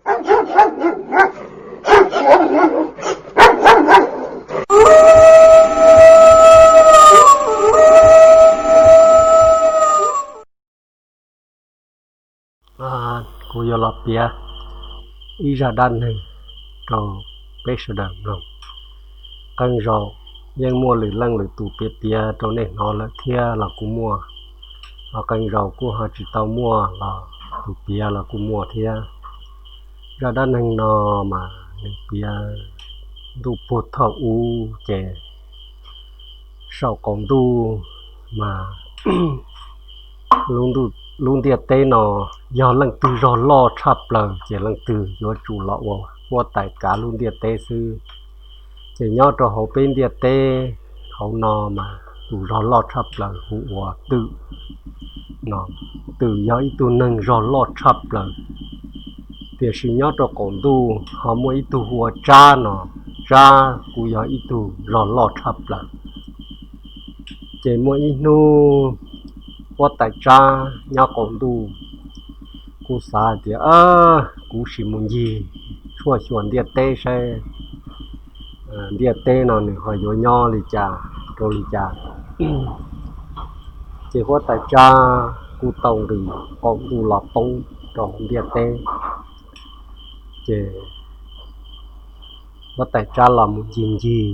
Kuv yuav los piav ib zaj dab neeg rau peb sawv daws mloog. Qee zaus yeej muaj lwm leej lwm tus piav piav rau nej hnov lawm thiab los kuj muaj, ho qee zaus kuj ho tsis tau muaj los tus piav los kuj muaj thiab. Zaj dab neeg no mas nws piav ntuj puag thaum ub ces saum qaum ntuj mas lub ntiaj teb no yog leej twg zog loj tshaj plaws ces leej twg yuav tsum los ua huab tais kav lub ntiaj teb xwb. Ces nyob rau hauv peb ntiaj teb hauv no mas tus zog loj tshaj plaws hu ua Twm no. Twm yog ib tug neeg zog loj tshaj plaws, tiam sis nyob rau qaum ntuj ho muaj ib tug hu ua Tsab no. Tsab kuj yog ib tug zog loj tshaj plaws. Ces muaj ib hnub huab tais Tsab nyob qaum ntuj kuj xav hais tias, kuv sim mus ncig tshuaj xyuas ntiaj teb saib ntiaj teb no nws ho yuav nyob li cas rau li cas. Ces huab tais Tsab kuj tau nqis qaum ntuj los poob rau hauv ntiaj teb. Ces huab tais Tsab los mus ncig ncig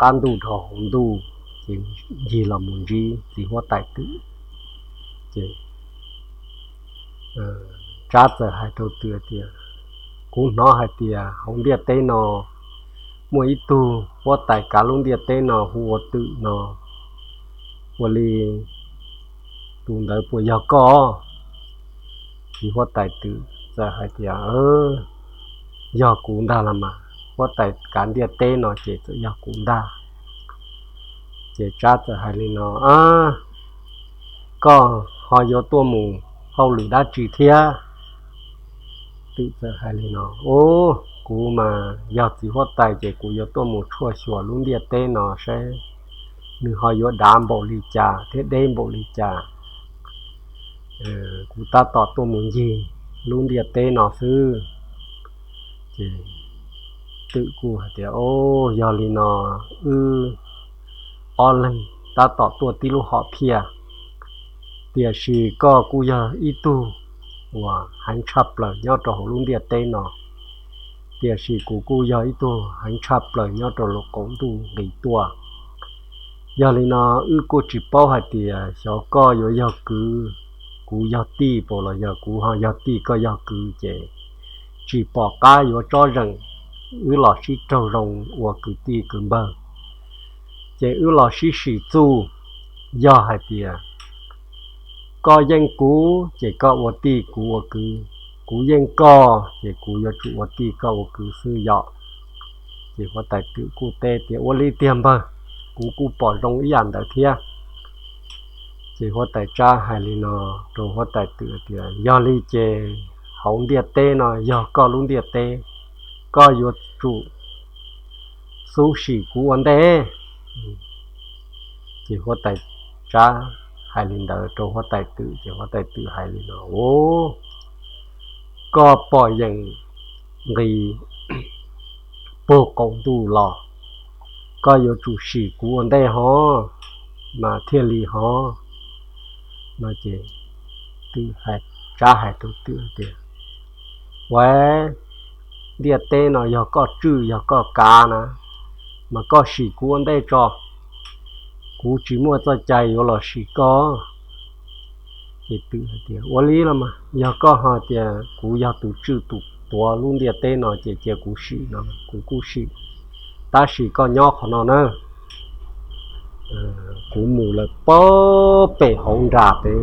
qab ntuj dhau hauv ntuj, ces ncig los mus ntsib txiv huab tais Twm. Ces Tsab txawm hais rau Twm tias, kuv hnov hais tias hauv ntiaj teb no muaj ib tug huab tais kav lub ntiaj teb no hu ua Twm no, ua li tus ntawd puas yog koj? Txiv huab tais Twm txawm hais tias, yog kuv ntag los mas, huab tais kav ntiaj teb no ces txawm yog kuv ntag. Ces Tsab txawm hais li no, koj ho yuav tuaj mus hauj lwm dab tsi thiab? Twm txawm hais li no, kuv mas yog txiv huab tais ces kuv yuav tuaj mus tshuaj xyuas lub ntiaj teb no saib nws ho yuav dav npaum li cas thiab deb npaum li cas. Kuv tab tom tuaj mus ncig lub ntiaj teb no xwb. Ces Twm kuj hais tias, o, yog li no wb ob leeg tab tom tuaj tib lub hom phiaj, tiam sis koj kuj yog ib tug uas heev tshaj plaws nyob rau hauv lub ntiaj teb no, tiam sis kuv kuj yog ib tug heev tshaj plaws nyob rau lub qaum ntuj nqis tuaj. Yog li no wb kuj tsis paub hais tias xyov koj yuav yog kwv, kuv yog tij, puas los yog kuv ho yog tij koj yog kwv, ces tsis pom qab yuav tsob zeem, wb los sib raug zoo ua kwv tij kwv npawg. Ces wb los sib sim txuj, yog hais tias koj yeej kuv ces koj ua tij kuv ua kwv, kuv yeej koj ces kuv yuav tsum ua tij koj ua kwv xwb yom. Ces huab tais Twm kuj teb tias, ua li tiag npawg, kuv kuj pom zoo ib yam ntawd thiab. Ces huab tais Tsab hais li no rau huab tais Twm tias, yog li ces hauv ntiaj teb no yog koj lub ntiaj teb, koj yuav tsum xub sim kuv ua ntej. Ces huab tais Tsab hais li ntawd rau huab tais Twm ces huab tais Twm hais li no, koj pom yeem nqis puag qaum ntuj los, koj yuav tsum sim kuv ua ntej hov, mas thiaj li hov. No ces Tsab hais rau Twm tias, ua, ntiaj teb no yog koj tswj yog koj kav na, mas koj sim kuv ua ntej tso, kuv tsis muaj txoj cai yuav los sim koj. Ces Twm hais tias, ua li los mas yog koj ho tias kuv yog tus tswj tus tuav lub ntiaj teb no ces cia kuv sim no kuv kuj sim, tab sis koj nyob qhov no na, kuv mus lawm puag pem hauv nram pem,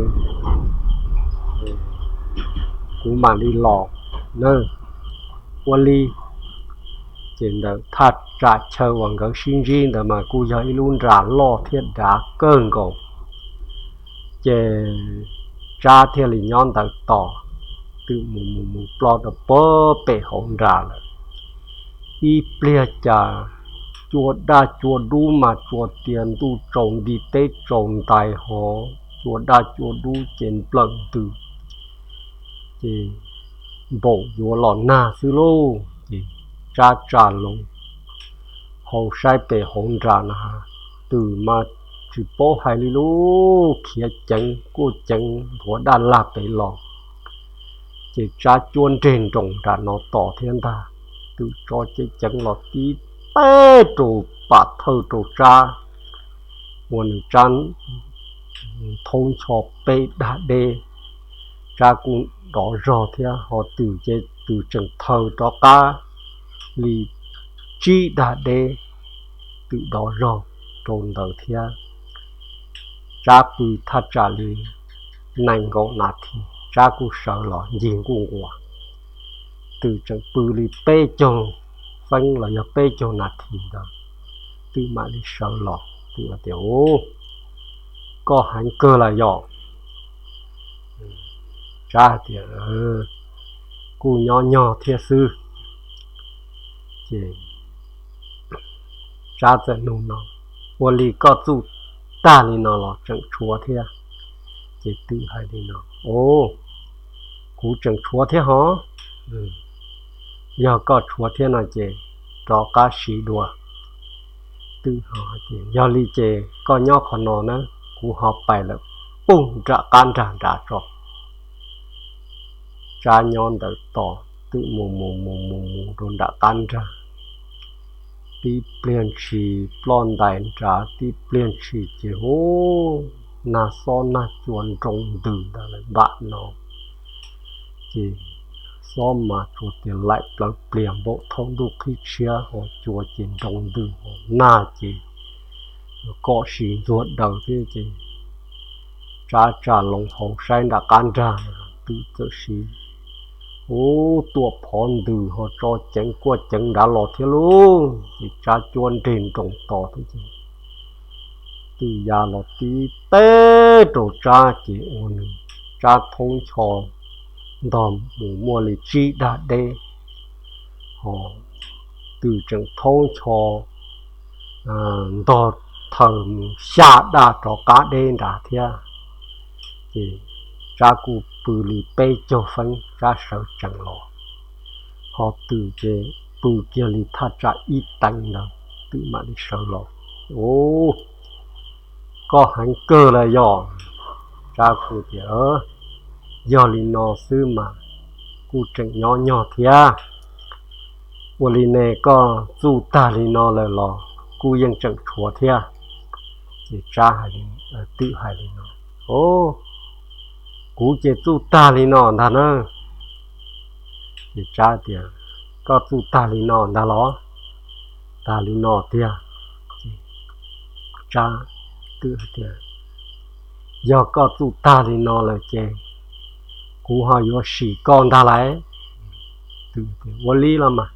kuv mam li los na. Ua li, ces ntawm thaj tsam chaw uas nkawd sib ntsib ntawd mas kuj yog ib lub nram loj thiab dav kawg nkaus. Ces Tsab thiaj li nyob ntawd tos Twm mus mus mus ploj rau puag pem hauv nram lawm. Ib pliag cas cua daj cua dub mas tsuas tias ntuj tsaus nti teb tsaus ntais hov, cua daj cua dub ces nplawm ntws. Ces npaum yuav los nag xwb lauj. Ces Tsab tsa loo hauv saib pem hauv nram na, twm mas tsis paub hais li lub khiav ceev kuaj ceev nthuav daj lag pem los. Ces Tsab cuab nreg nroos nram no tos thiab ntag, twm tso ceev ceev los tib teb rau pam thawj rau Tsab, ua nws Tsab thoob ncho peb dag deb. Tsab kuj dov zog thiab ho twm ces twm tseem thaws rov qab li tsib dag deb, twm dov zog rau ntawd thiab. Tsab pw thaj tsam li nees nkaum nas this Tsab kuj sawv los ncig nkuj nquas. Twm tseem pw li peb caug feeb los yog peb caug nas this ntawd, twm mam li sawv los. Twm tias, Koj heev kawg lawm yom? Tsab tias, Kuj nyob nyog thiab xwb. Ces Tsab txawm nug no, Ua li koj txuj tag li no los tseem tshuav thiab? Ces twm hais li no, Kuv tseem tshuav thiab hov. Yog koj tshuav thiab no ces rov qab siv dua. Twm, Yog li ces koj nyob qhov no na, kuv ho pais lawm puag nram qab nrag nrad tso. Tsab nyob ntawd tos twm mus mus mus mus mus rau nram qab nrag. Tib pliag ntshis ploj ntais nrad, tib pliag ntshis ces hu, nag xob nag cua nroo ntws ntawd lawm npam no. Ces xob mas tsuas tias laim plawv plias npaum thaum ntuj qhib tshiab, ho cua ces nroo ntws, ho nag ces kom sis ntxuag daws thiab ces Tsab tsa loo hauv saib nram qab nrag, twm txawm siv ub tuam phov ntws ho tso ceev kuaj ceev nrad los thiab lauj. Ces Tsab cuab nreg nroos tos thiab ces twm ya los tib teb rau Tsab ces ua nws Tsab thoob ncho ntog mus muaj li tsib dag deb, ho twm tseem thoob ncho ntog thaws mus xya dag rov qab deb nrad thiab. Ces Tsab kuj pw li peb caug feeb Tsab sawv tsees los, ho twm ces pw kiag li thaj tsam ib teev ntawd twm mam li sawv los. Ub, koj heev kawg lawm yog? Tsab kuj tias, Yog li no xwb mas kuj tseem nyob nyog thiab. Ua li ne koj txuj tag li no lawm los kuj yeej tseem tshuav thiab. Ces Tsab, twm hais li no, Kuv ces txuj tag li no ntag na. Ces Tsab tias, Koj txuj tag li no ntag los? Tag li no tiag. Tsab, twm tias, Yog koj txuj tag li no lawm ces kuv ho yuav sim koj ntag lauj. Twm tias, Ua li los mas,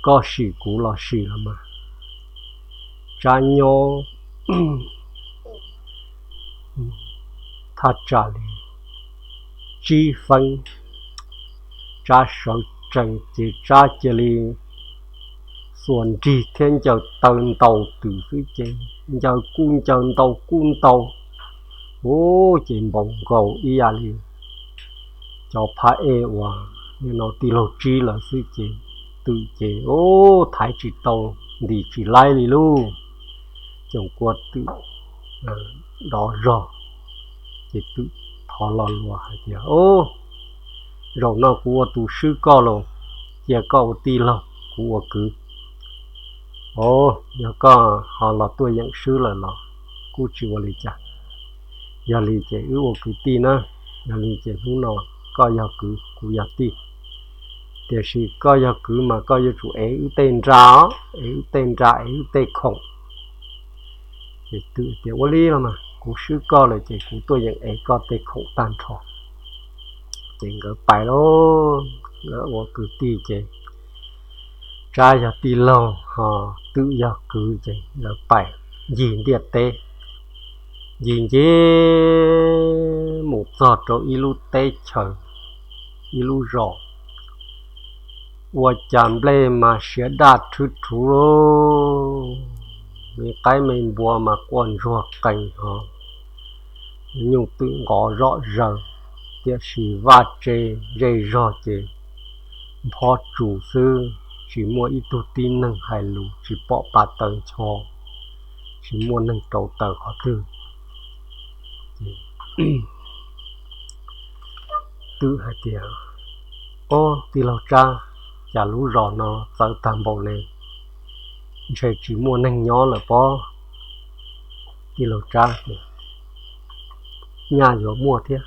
koj sim kuv los sim los mas. Tsab nyob thaj tsam li tsib feeb, Tsab sawv tsees ces Tsab cia li xuas nrig thiab ncaws taw ntaus twm xwb ces ncaws kuj ncaws ntaus kuj ntaus. Ub, ces npaum nkaus ib yam li cov phab ej uas nim no tij laug tsib lawm xwb ces twm ces ub thaiv tsis tau, ntim tsis laib li lauj. Coom kua twm dov zog, ces twm thov lo lus hais tias, Ub, zaum no kuv ua tus swb koj los, cia koj ua tij laug kuv ua kwv. Os, yog koj ho los tuaj yeem swb lawm los kuj tsis ua li cas. Yog li ces wb ua kwv tij na. Yog li ces hnub no koj yog kwv kuv yog tij. Tiam sis koj yog kwv mas koj yuav tsum ev wb tej nra os, ev wb tej nra, ev wb tej khoom. Ces twm tias, Ua li los mas, kuv swb koj lawm ces kuv tuaj yeem ev koj tej khoom tag nrho. Ces nkawd pais lauj, nkawd ua kwv tij ces Tsab yog tij laug ho twm yog kwv ces nkawd pais ncig ntiaj teb, ncig ncig mus txog rau ib lub teb chaws, ib lub zos, ua cas nplej mas siav daj rhwb rhuv lauj, me qaib me npua mas quaj ntsuag qees ho nyuj twm nqov zom zaws, tiam sis vaj tse zej zog ces nphob tsuas xwb, tsis muaj ib tug tib neeg hais lus, tsis pom pa taws ncho, tsis muaj neeg rauv taws qhov twg. Twm hais tias, Ob, tij laug Tsab, cas lub zos no txawv tag npaum li, ntshe tsis muaj neeg nyob lawm pob. Tij laug Tsab tias, Nyaj yuav muaj thiab,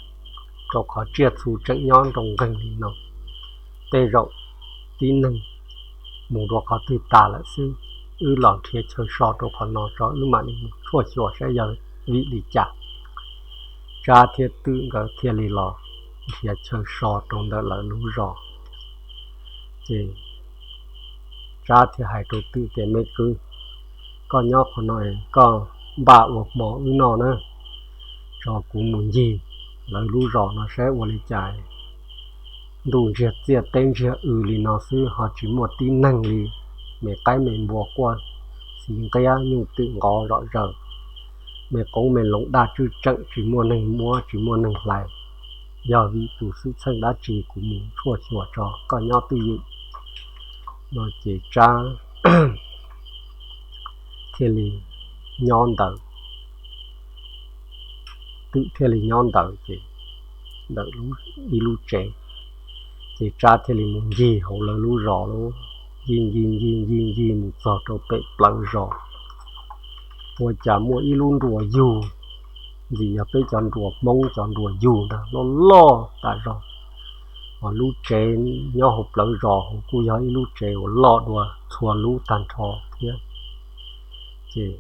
rau qhov tsiaj txhu tseem nyob nroo nqeeg li no. Tej zaum tib neeg mus dua qhov twg tas lawm xwb. Wb los nrhiav chaw so rau qhov no tso, wb mam li mus tshuaj xyuas saib yog vim li cas. Tsab thiab Twm nkawd thiaj li los nrhiav chaw so rau ntawm lawv lub zos. Ces Tsab thiaj hais rau Twm tias, Me kwv, koj nyob qhov no, koj npaj ua hmo wb noj na, tso kuv mus ncig lawv lub zos no saib ua li cas. Ntuj ntsiag txiaj teb ntsiag w li no xwb ho tsis muaj tib neeg li, me qaib me npua quaj xis nqiab, nyuj twm nqov zom zaws, me qoob me loo daj tswj tseem, tsis muaj neeg muab tsis muaj neeg hlais. Yog vim tus xwm txheej dab tsi, kuv mus tshuaj xyuas tso, koj nyob twj ywm. No ces Tsab thiaj li nyob ntawd, Twm thiaj li nyob ntawd ces ntawm ib lub tsev, ces Tsab thiaj li mus ncig hauv lawv lub zos lawm, ncig ncig ncig ncig ncig mus txog rau pem plawv zos, ua cas muaj ib lub nruas yug, ntxim yog peb cov nruas Hmoob cov nruas yug ntag, loj loj tas zog. Hos lub tsev nyob hauv plawv zos hauv kuj yog ib lub tsev uas loj dua txhua lub tag nrho thiab. Ces,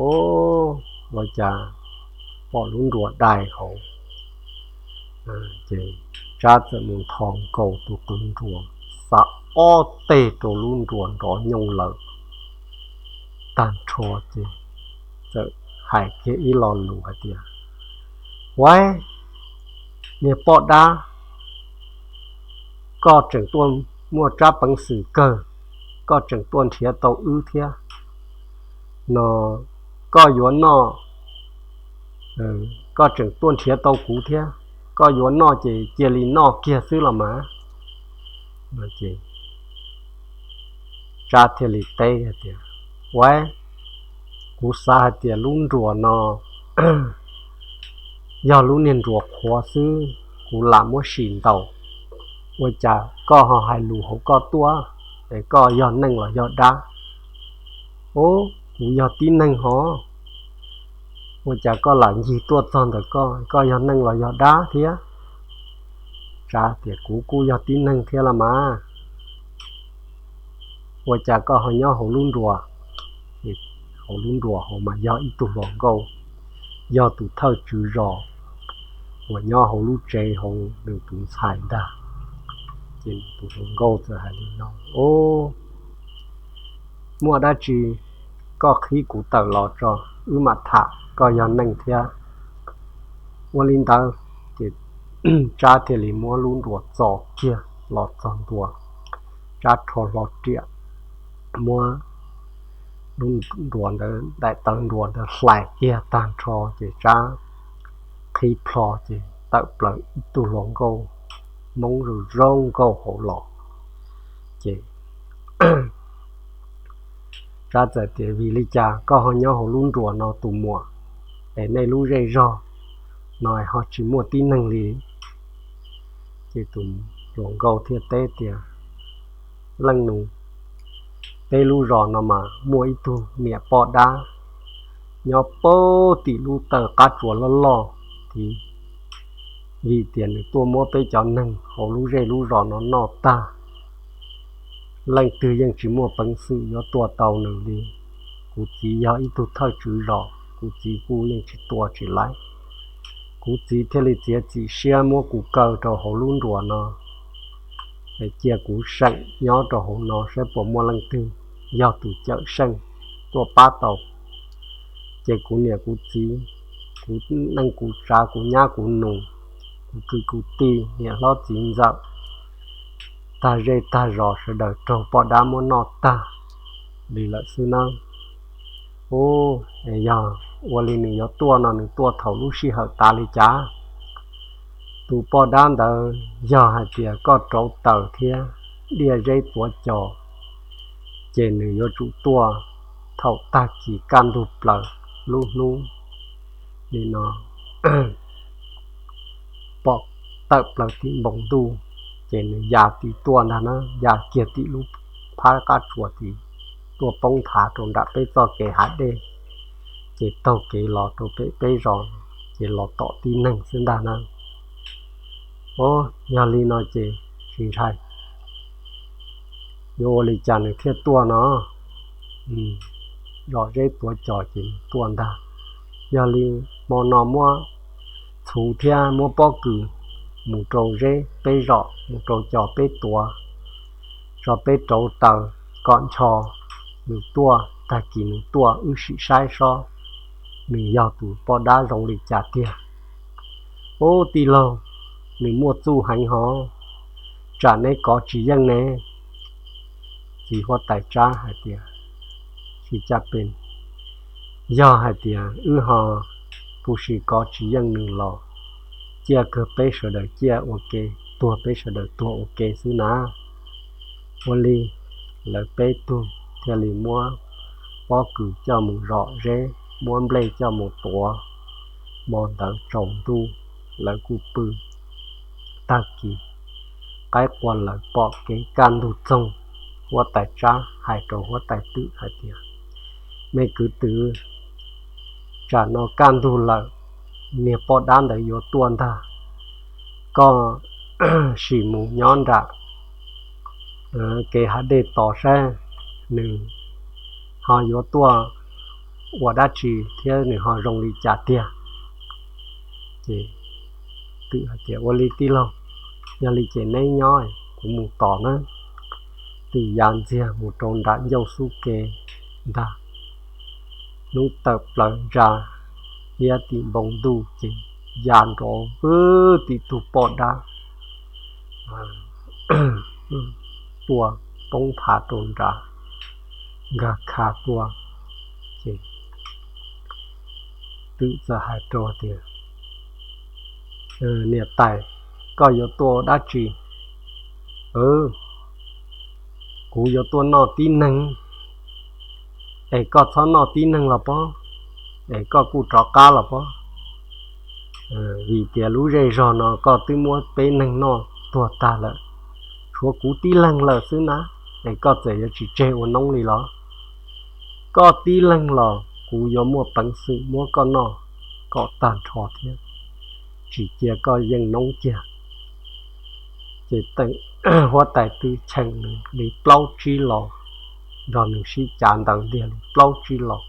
o, ua cas pom lub nruas dai hauv, ces Tsab txawm mus nthos nkaus tus qwv nruas, xa ob teg rau lub nruas nrov nyooj lawm tag nrho, ces txawm hais kiag ib lo lus hais tias, Huav, niag poj dab, koj tseem tuaj muaj tsab peev xwm kawg, koj tseem tuaj nrhiav tau wb thiab no, koj yuav noj, koj tseem tuaj nrhiav tau kuv thiab, koj yuav noj ces cia li noj kiag xwb los mas. Tsab thiaj li teb tias, Huav, kuv xav hais tias lub nruas no yog lub niag nruas qhuav xwb, kuv lam muab sim ntaus. Ua cas koj ho hais lus hauv koj tuaj, es koj yog neeg los yog dab? Ub, kuv yog tib neeg hos. Ua cas koj lam ncig tuaj txog ntawm koj, koj yog neeg los yog dab thiab? Tsab tias, Kuv kuj yog tib neeg thiab los mas. Ua cas koj ho nyob hauv lub nruas? Hauv lub nruas hauv mas yog ib tug hluas nkauj, yog tus thawj tswv zos uas nyob hauv lub tsev hauv nws tus ntxhais ntag. Ces tus hluas nkauj txawm hais li no, Muaj dab tsi koj qhib kuv tawm los tso, wb mam tham, koj yog neeg thiab. Ua li ntawd ces Tsab thiaj li muab lub nruas txo kiag los txog ntua, Tsab rho hlo riam, muab lub nruas ntawd, daim tawv nruas ntawd hlais kiag tag nrho ces Tsab qhib plho ces tawm plaws ib tug hluas nkauj Hmoob zoo zoo nkauj hauv los. Ces Tsab txawm tias, Vim li cas koj ho nyob hauv lub nruas no tus muam, es nej lub zej zog no ho tsis muaj tib neeg li? Ces tus hluas nkauj thiaj teb tias, Leej nus, peb lub zos no mas muaj ib tug niam poj dab nyob puag tim lub taw qab tsuas loj loj tid, vim tias nws tuaj muab peb cov neeg hauv lub zej lub zos no noj tag. Leej twg yeej tsis muaj peev xwm yuav tua tau nws li. Kuv txiv yog ib tug thawj tswv zos, kuv txiv kuj yeej tsis tua tsis laib. Kuv txiv thiaj li txiav txim siab muab kuv kaw rau hauv lub nruas no, cia kuv seem nyob rau hauv no saib puas muaj leej twg yog tus cawm seej tuaj pab tau. Ces kuv niam kuv txiv, kuv neej kuv tsav, kuv nyab kuv nus, kuv kwv kuv tij, niam hlob txiv ntxawm, tag zej tag zos sawv daws raug poj dab muab noj tag li lawm xwb nawb. Ub, es yog ua li nws yuav tuaj no nws tuaj thaum lub sij hawm tas li cas? Tus poj dab ntawd yog hais tias koj rauv taws thiab diaj zeb tuav cos, ces nws yuav tsum tuaj thaum tag kis kaj ntug plaws lub hnub li no, pom tawm plaws tim npoo ntuj, ces nws ya tim tuaj ntag na, ya kiag tim lub phab qab tsuas tim tuaj poob nthav rau nram peb txoj kev hav dej, ces taug kev los rau pem peb zos, ces los tom tib neeg xwb ntag na. Os, yog li no ces tsis ntshai, yuav ua li cas nws thiaj tuaj no? Zom zeb tuav cos ces nws tuaj ntag. Yog li hmo no muab txhuv thiab muab pob kws mus rau zeb peb zom, mus rau cos peb tuav, tso peb rauv taws kom ncho, nws tuaj, tag kis nws tuaj wb sim saib sob nws yog tus poj dab zoo li cas tiag. Ub, tij laug, nws muaj txuj heev hov, tsam neb kov tsis yeej ne. Txiv huab tais tsab hais tias, tsis cas pes, yog hais tias wb ho puv sim kov tsis yeej nws los ciaj kawg peb sawv daws ciaj ua ke, tuag peb sawv daws tuag ua ke xwb na. Ua li lawv peb tug thiaj li muab pob kws coj mus zom zeb, muab nplej coj mus tuav. Hmo ntawd tsaus ntuj lawv kuj pw. Tag kis qaib qua lawv pom kev kaj ntug txoog, huab tais tsab hais rau huab tais twm hais tias, me kwv twm, tsam no kaj ntug lawm, niag poj dab ntawd yuav tuaj ntag. Koj sim mus nyob nram kev hav dej tos saib nws ho yuav tuaj ua dab tsi thiab nws ho zoo li cas tiag. Ces twm hais tias, ua li tij laug, yog li ces neb nyob, kuv mus tos na. Twm ya ntxiag mus rau nram ncauj xub ke ntag. Hnub tawm plaws ntsa, iab tim npoo ntuj ces ya nrov vwg tim tug poj dab tuaj poob nthav rau nrad, nkag kha tuaj. Ces twm txawm hais rau tias, niam tais, koj yuav tuaj ua dab tsi? Kuv yuav tuaj noj tib neeg. Es koj txhob noj tib neeg los pob, es koj kuj rov qab los pob. Vim tias lub zej zog no koj twb muab peb neeg noj tuag tag lawm, tshuav kuv tib leeg lawm xwb na, es koj txawm yuav tsis tseg ua noob li los? Koj tib leeg los kuv yuav muaj peev xwm muab koj noj kom tag nrho thiab, tsis cia koj yeej noob kiag. Ces huab tais twm cheem nws li plaub tsib los, nrog nws sib cav ntaws ntiag li plaub tsib los,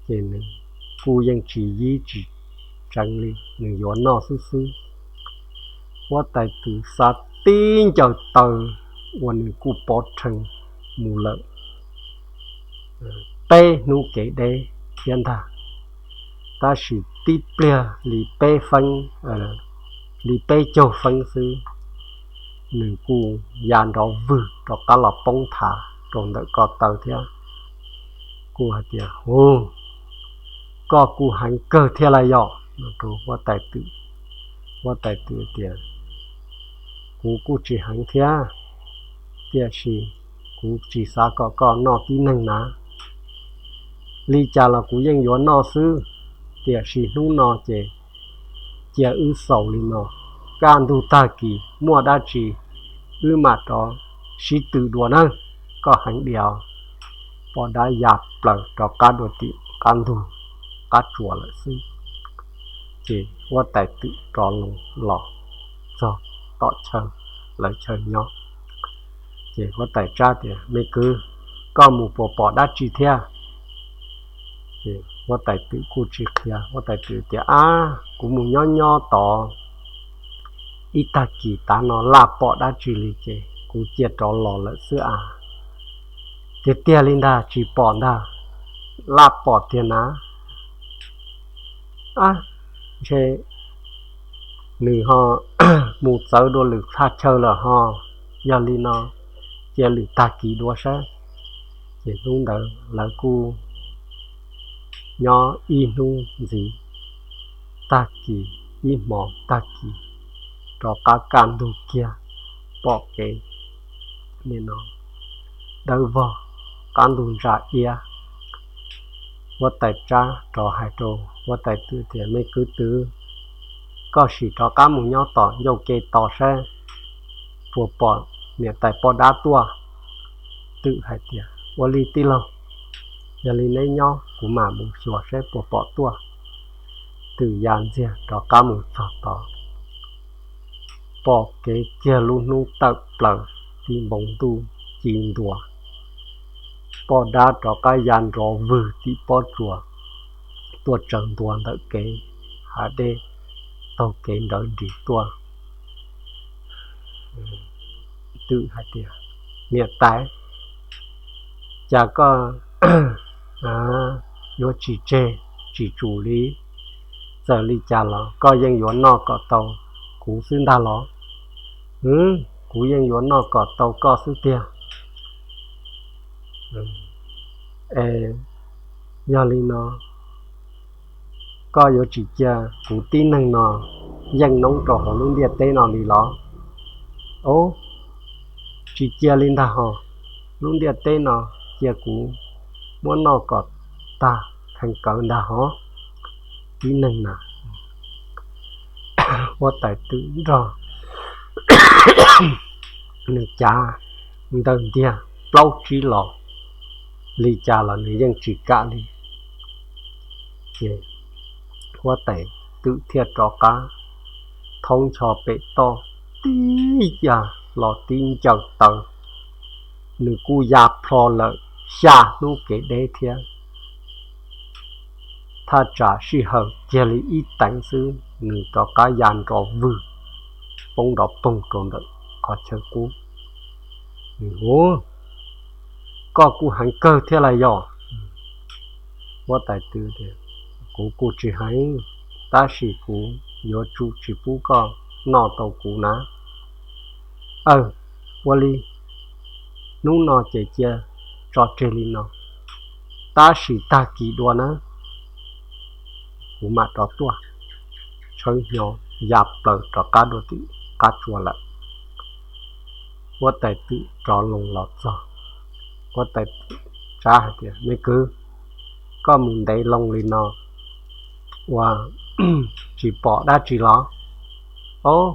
ces nws kuj yeej tsis yib tsis tseev li, nws yuav noj xwb xwb. Huab tais twm xa tib ncaws taw uas nws kuj pov rhees mus lawm peb hnub kev deb thiab ntag, tab sis tib pliag li peb feeb, li peb caug feeb xwb, nws kuj ya nrov vwg rov qab los poob nthav rau ntawm ko taw thiab. Kuj hais tias, hu, koj kuj heev kawg thiab lawm yom, no rau huab tais twm. Huab tais twm tias, kuv kuj tsis heev thiab, tiam sis kuv tsis xav kom koj noj tib neeg na. Li cas los kuv yeej yuav noj xwb, tiam sis hnub no ces cia wb xaus li no, kaj ntug tag kis muaj dab tsi wb mam rov sib tw dua nawb, koj heev diam. Poj dab ya plaws rov qab dua tim qab ntug qab tsuas lawm xwb. Ces huab tais twm rov los txog tom chaw lawv chaw nyob, ces huab tais tsab tias, me kwv, koj mus puas pom dab tsi thiab? Ces huab tais twm kuj tsis qhia, huab tais twm tias, ab, kuv mus nyob nyob tod ib tag kis tav no laj pom dab tsi li ces kuv cia rov los lawm xwb a. Tiag tiag li ntag, tsis pom ntag, laj pom tiag na. Ab, ntshe nws ho mus txawv dua lwm thaj chaw lawm ho, yog li no cia lwm tag kis dua saib. Ces hnub ntawd lawv kuj nyob ib hnub ntxiv, tag kis ib hmos tag kis rov qab kaj ntug kiag, pom kev nim no dawb vog, qab ntug ntsa iab. Huab tais Tsab rov hais rau huab tais Twm tias, Me kwv Twm, koj sim rov qab mus nyob tom ncauj ke tos saib puas pom niam tais poj dab tuaj. Twm hais tias, Ua li tij laug, yog li neb nyob kuv mam mus xyuas saib puas pom tuaj. Twm ya ntxiag rov qab mus txog tod, pom kev kiag lub hnub tawm plaws tim npoo ntuj ci ntua. Poj dab rov qab ya nrov vwg tim pob tsuas tuaj tsaws ntua ntawm kev hav dej, taug kev nrawv nris tuaj. Twm hais tias, Niam tais, cas koj yuav tsis tseg tsis tsum li? Txawm li cas los koj yeej yuav noj kom tau kuv xwb ntag los? Kuv yeej yuav noj kom tau koj xwb tiag. Es yog li no, koj yuav tsis cia kuv tib neeg no yeej noob rau hauv lub ntiaj teb no li los? Os, tsis cia li ntag hos. Lub ntiaj teb no cia kuv muab noj kom tag kheev kawv ntag hos, tib neeg na. Huab tais Twm nrog nws cav ntaws ntiag plaub tsib los, li cas los nws yeej tsis kam li. Ces huab tais Twm thiaj rov qab thaub ncho pem toj, tib ya los tib ncaws taw, nws kuj ya plho lawm xya hnub kev deb thiab. Thaj tsam sij hawm kiag li ib teev xwb nws rov qab ya nrov vwg poob nrov poog rau ntawm qhov chaw qub. Nws hu, Koj kuj heev kawg thiab lawm yog? Huab tais Twm tias, Kuv kuj tsis heev, tab sis kuv yuav tsum tsis pub koj noj tau kuv na. Aw, ua li, hnub no ces cia tso tseg li no, tab sis tag kis dua na, kuv mam rov tuaj. Tshawb hnyo ya plaws rov qab dua tim qab tsua lawm. Huab tais Twm rov loo los txog, huab tais Tsab hais tias, Me kwv, koj mus ntev loo li no ua tsis pom dab tsi los? Os,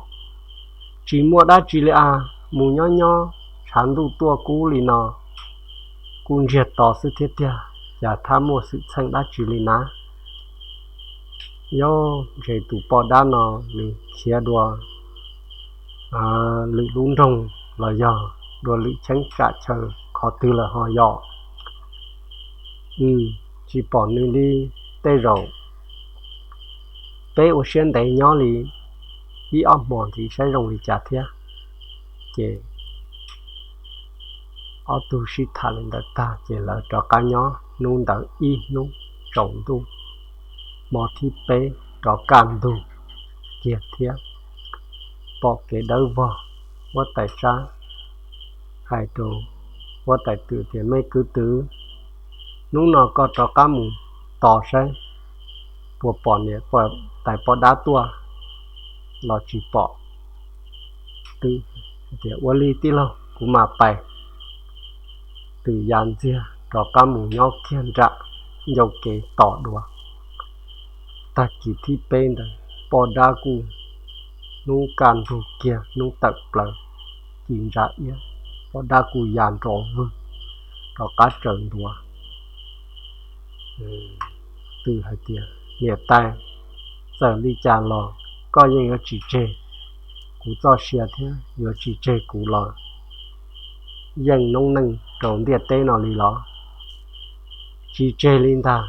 tsis muaj dab tsi li as, mus nyob nyob tshav ntuj tuaj kub li no, kuj ntsiag to xwb thiab tiag, cas thab muaj xwm txheej dab tsi li na. Yog ntshe tus poj dab no nws khiav dua lwm lub nroog los yog dua lwm cheeb tsam chaw qhov twg lawm ho yog. Tsis pom nws li, tej zaum peb ua siab ntev nyob li ib ob hmos ntxiv saib zoo li cas thiab. Ces ob tug sib tham li ntawd tag ces lawv rov qab nyob hnub ntawd ib hnub tsaus ntuj. Hmo thib peb rov kaj ntug kiag thiab, pom kev dawb vog. Huab tais Tsab hais rau huab tais Twm tias, Me kwv Twm, hnub no koj rov qab mus tos saib puas pom niam tais poj dab tuaj los tsis pom. Twm tias, Ua li tij laug, kuv mam pais. Twm ya ntxiag rov qab mus nyob kiag nram ncauj kev tos dua. Tag kis thib peb ntawd poj dab kuj hnub kaj ntug kiag, hnub tawm plaws ci ntsa iab, poj dab kuj ya nrov vwg rov qab tsaws ntua. Twm hais tias, Niam tais, txawm li cas los koj yeej yuav tsis tseg kuv txoj sia thiab yuav tsis tseg kuv los yeej noob neej rau ntiaj teb no li los? Tsis tseg li ntag,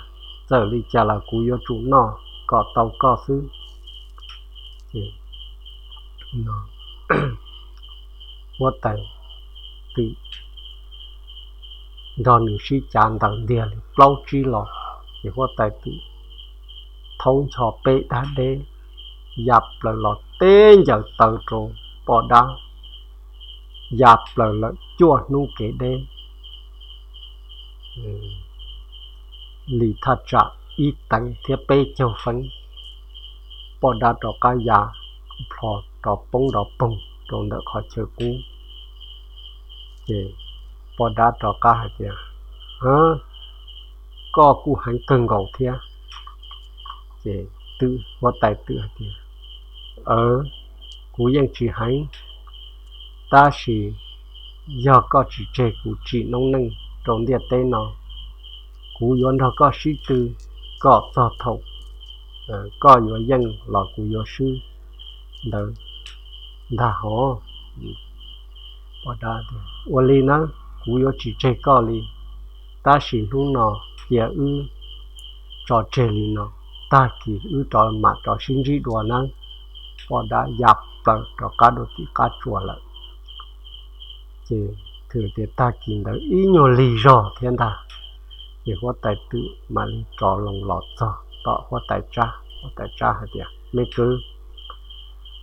txawm li cas los kuv yuav tsum noj kom tau koj xwb. Huab tais Twm nrog nws sib cav ntaws ntiag li plaub tsib los, ces huab tais Twm thaub ncho peb dag deb ya plaws los teb ncaws taw rau poj dab, ya plaws lawm cuaj hnub kev deb. Li thaj tsam ib teev thiab peb caug feeb, poj dab rov qab ya plho rov poob nrov poog rau ntawm qhov chaw qub. Ces poj dab rov qab hais tias, Koj kuj heev kawg nkaus thiab. Ces twm, huab tais twm hais tias, Kuv yeej tsis heev, tab sis yog koj tsis tseg kuv tsim noob neej rau ntiaj teb no, kuv yuav nrog koj sib tw kom txog thaum koj yuav yeej los kuv yuav swb ntawd ntag hov. Ua li na, kuv yuav tsis tseg koj li, tab sis hnub no cia wb tso tseg li no, tag kis wb rov mam rov sib ntsib dua nawb. Poj dab ya plaws rov qab dua tim qab tsuas lawm. Ces twm tias, Tag kis ntawd ib nyuag lig zog thiab ntag. Ces huab tais twm mam li rov loo los txog tom huab tais tsab. Huab tais tsab hais tias, Me kwv,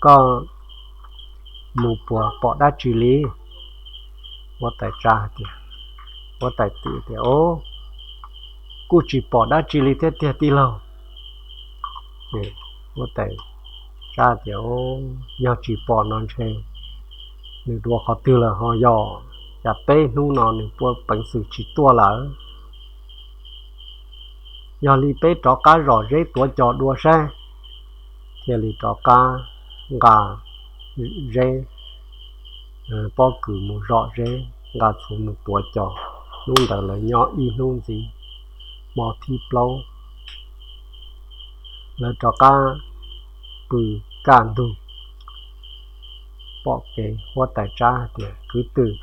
koj mus puas pom dab tsi li? Huab tais tsab hais tias, huab tais twm tias, Kuj tsis pom dab tsi li thiab tiag tij laug. Huab tais tsab tias, Yog tsis pom no ntshe nws dua qhov twg lawm ho yog, cas peb hnub no nws puav peev xwm tsis tuaj lawm. Yog li peb rov qab zom zeb tuav cos dua saib. Thiaj li rov qab nqa zeb, pob kws mus zom zeb, nqa txhuv mus tuav cos. Hnub ntawd lawv nyob ib hnub ntxiv, hmo thib plaub lawv rov qab pw kaj ntug. Pom kev huab tais tsab hais tias, Kwv twm,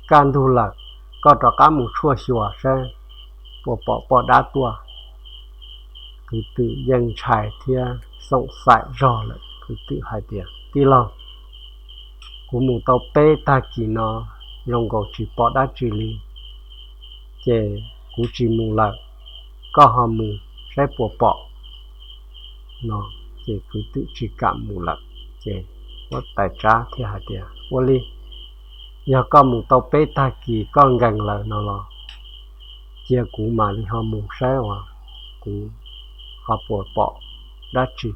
kaj ntug lawm, koj rov qab mus tshuaj xyuas saib puas pom poj dab tuaj. Kwv twm yeej ntshai thiab xoom xaim zog lawm, kwv twm hais tias, Tij laug, kuv mus tau peb tag kis no zoo nkaus tsis pom dab tsi li, ces kuv tsis mus lawm, koj ho mus saib puas pom. No ces kwv twm tsis kam mus lawm. Ces huab tais tsab thiaj hais tias, Ua li, yog koj mus tau peb tag kis koj nkees lawm no los cia kuv mam li ho mus saib uas kuv ho puas pom dab tsi.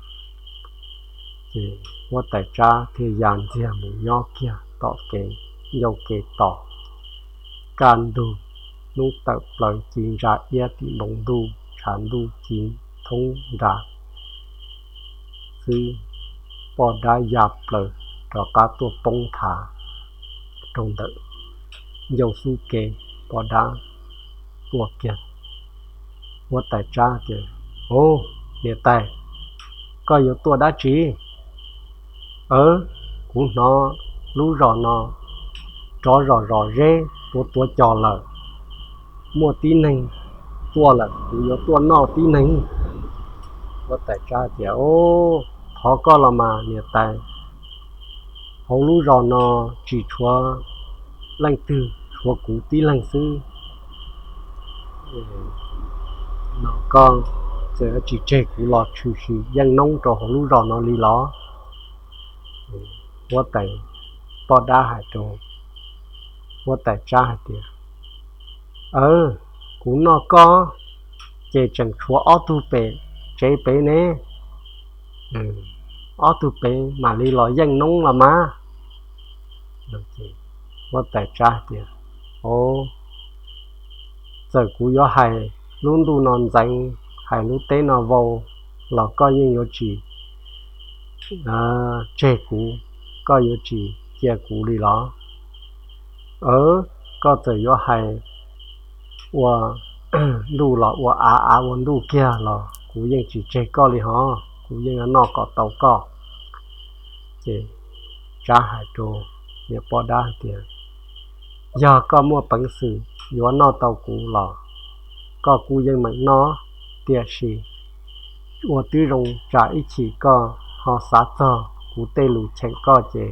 Ces huab tais tsab thiaj ya ntxiag mus nyob kiag tom kev ncauj kev tos. Kaj ntug, hnub tawm plaws ci ntsa iab tim npoo ntuj, tshav ntuj ci thoob nra xwb, poj dab ya plaws rov qab tuaj poob nthav rau ntawm ncauj xub ke. Poj dab tuaj kiag, huab tais tsab tias, Ub, niam tais, koj yuav tuaj dab tsi? Aw, kuv hnov lub zos no rov zom zom zeb tuav tuav cos lawm, muaj tib neeg tuaj lawm, kuv yuav tuaj noj tib neeg. Huab tais tsab tias, Ub, thov koj los mas niam tais, hauv lub zos no tsis tshuav leej twg, tshuav kuv tib leeg xwb. No koj txawm tsis tseg kuv los tshwm sim yeej noob rau hauv lub zos no li los? Huab tais, poj dab hais rau huab tais tsab hais tias, Aw, kuv noj koj ces tseem tshuav ob tug pem tsev pem ne, ob tug pem mam li los yeej noob los mas. Huab tais tsab tias, Txawm kuv yuav hais lub ntuj no ntxeev, hais lub teb no vau los koj yeej yuav tsis tseg kuv, koj yuav tsis cia kuv li los? Aw, koj txawm yuav hais ua ntuj los ua av, av ua ntuj kiag los kuv yeej tsis tseg koj li hos, kuv yeej yuav noj kom tau koj. Ces tsab hais rau niam poj dab hais tias, Yog koj muaj peev xwm yuav noj tau kuv los koj kuj yeej meem noj, tiam sis ua tib zoo tsam ib chim koj ho xav txog kuv tej lus cheem koj ces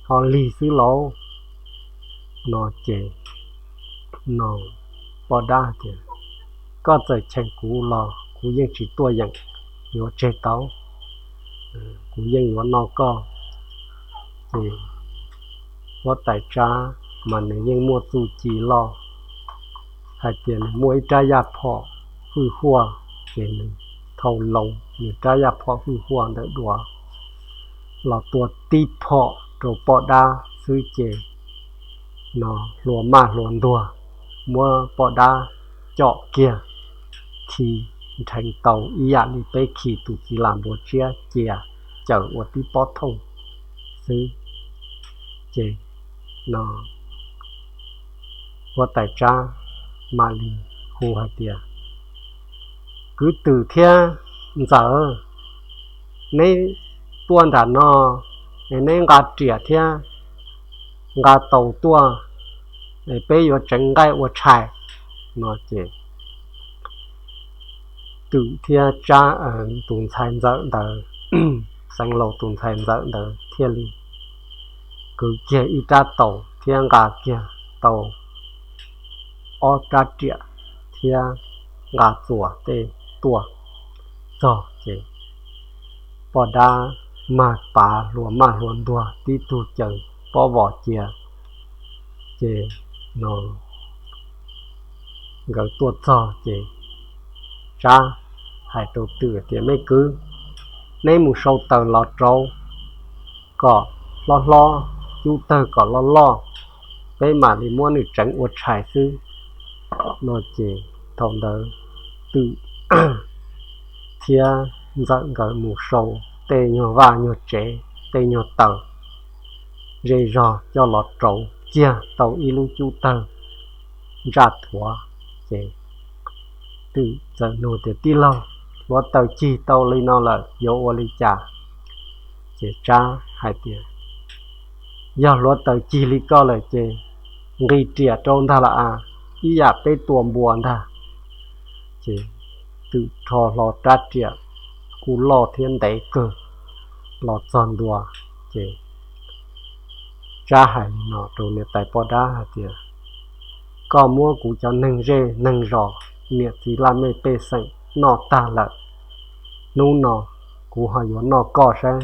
ho lig xwb lauj. No ces, no poj dab tias, Koj txawm cheem kuv los kuv yeej tsis tuaj yeem, yuav tseg tau, kuv yeej yuav noj koj. Ces huab tais tsab mas nws yeej muaj txuj ci loj hais tias nws muaj ib rab yaj phom hwj huaj, ces nws thau loo nws rab yaj phom hwj huaj ntawm duav, los tua tib phom rau poj dab xwb ces no hluas maj hluas ntuag muab poj dab com kiag khi nrheev tau ib yam li peb khi tus txiv lam npua tsiab cia cawm ua tib pob thooj xwb. Ces no huab tais Tsab mam li hu hais tias, Kwv Twm thiab Ntxawm, neb tuaj nram no es neb nqa riam thiab nqa taus tuaj es peb yuav tseev nqaij ua tshais. No ces Twm thiab Tsab, tus ntxhais Ntxawm ntawd, Xeev Laus tus ntxhais Ntxawm ntawd thiaj li kwv kiag ib rab taus thiab nqa kiag tau ob rab riam thiab nqa txuas tej tuaj txog ces poj dab mag pav hluas maj hluas ntuag tib tug caws pob vos cia. Ces no nkawd tuaj txog ces Tsab hais rau Twm tias, Me kwv, neb mus sau taws los rauv kom hlob hlob, cub tawg kom loj loj, peb mam li muab nws tseev ua tshais xwb. No ces thaum ntawd Twm thiab Ntxawm nkawd mus sau tej nyuag vaj nyuag tsev, tej nyuag taws ze zog coj los rauv kiag tau ib lub cub tawg ntsaj thuav. Ces Twm txawm nug tias, Tij laug, hluav taws cig tau li no lawm yuav ua li cas? Ces Tsab hais tias, Yog hluav taws cig li koj lawm ces nqis riam rau ntag las as, ib yam peb tua npua ntag. Ces Twm rho hlo rab riam kuj loj thiab ntev kawg los txog ntua. Ces Tsab hais li no rau niam tais poj dab hais tias, Koj muab kuv cov neeg zej neeg zos, niam txiv laj mej pej xeem noj tag lawm, hnub no kuv ho yuav noj koj saib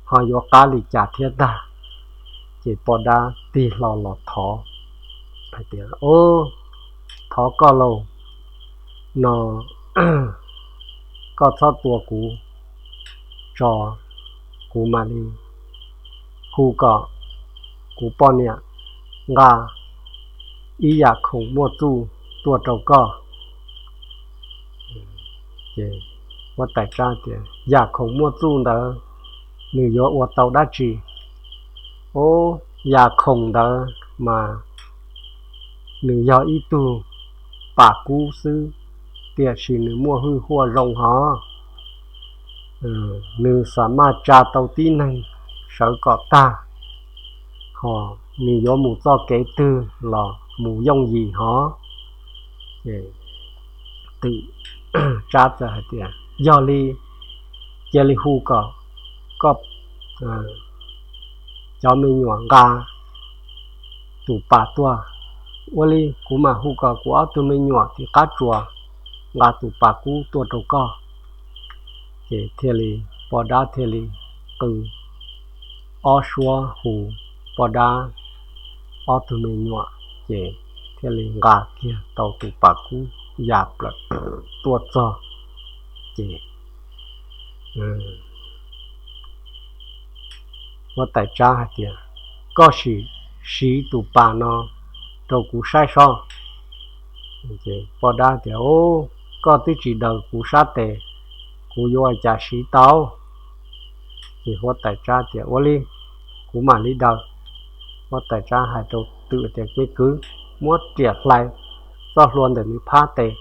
ho yuav qab li cas thiab ntag. Ces poj dab tig hlo los thov hais tias, Thov koj lauj, no koj txhob tua kuv tso, kuv mam li hu kom kuv poj niam nqa ib yam khoom muaj txuj tuaj rau koj. Ces huab tais Tsab tias, Yam khoom muaj txuj ntawd nws yuav ua tau dab tsi? Ob, yam khoom ntawd mas nws yog ib tug pas kub xwb, tiam sis nws muaj hwj huaj zoo hov. Nws xam maj tsa tau tib neeg sawv kom tag, ho nws yuav mus txoj kev twg los mus yooj yim hov. Ces Twm, Tsab txawm hais tias, Yog li, cia li hu kom koj cov me nyuam nqa tus pas tuaj. Ua li kuv mam hu kom kuv ob tug me nyuam tim qab tsuas nqa tus pas kub tuaj rau koj. Ces thiaj li poj dab thiaj li qw ob suab hu poj dab ob tug me nyuam, ces thiaj li nqa kiag tau tus pas kub ya plaws tuaj txog. Ces huab tais Tsab hais tias, Koj sim siv tus pas no rau kuv saib soj. Poj dab tias, Koj twb tsis daws kuv sab tes, kuv yuav ua cas siv tau? Ces huab tais Tsab tias, Ua li, kuv mam li daws. Huab tais Tsab hais rau Twm tias, Me kwv, muab riam hlais txoj hlua ntawm nws phab tes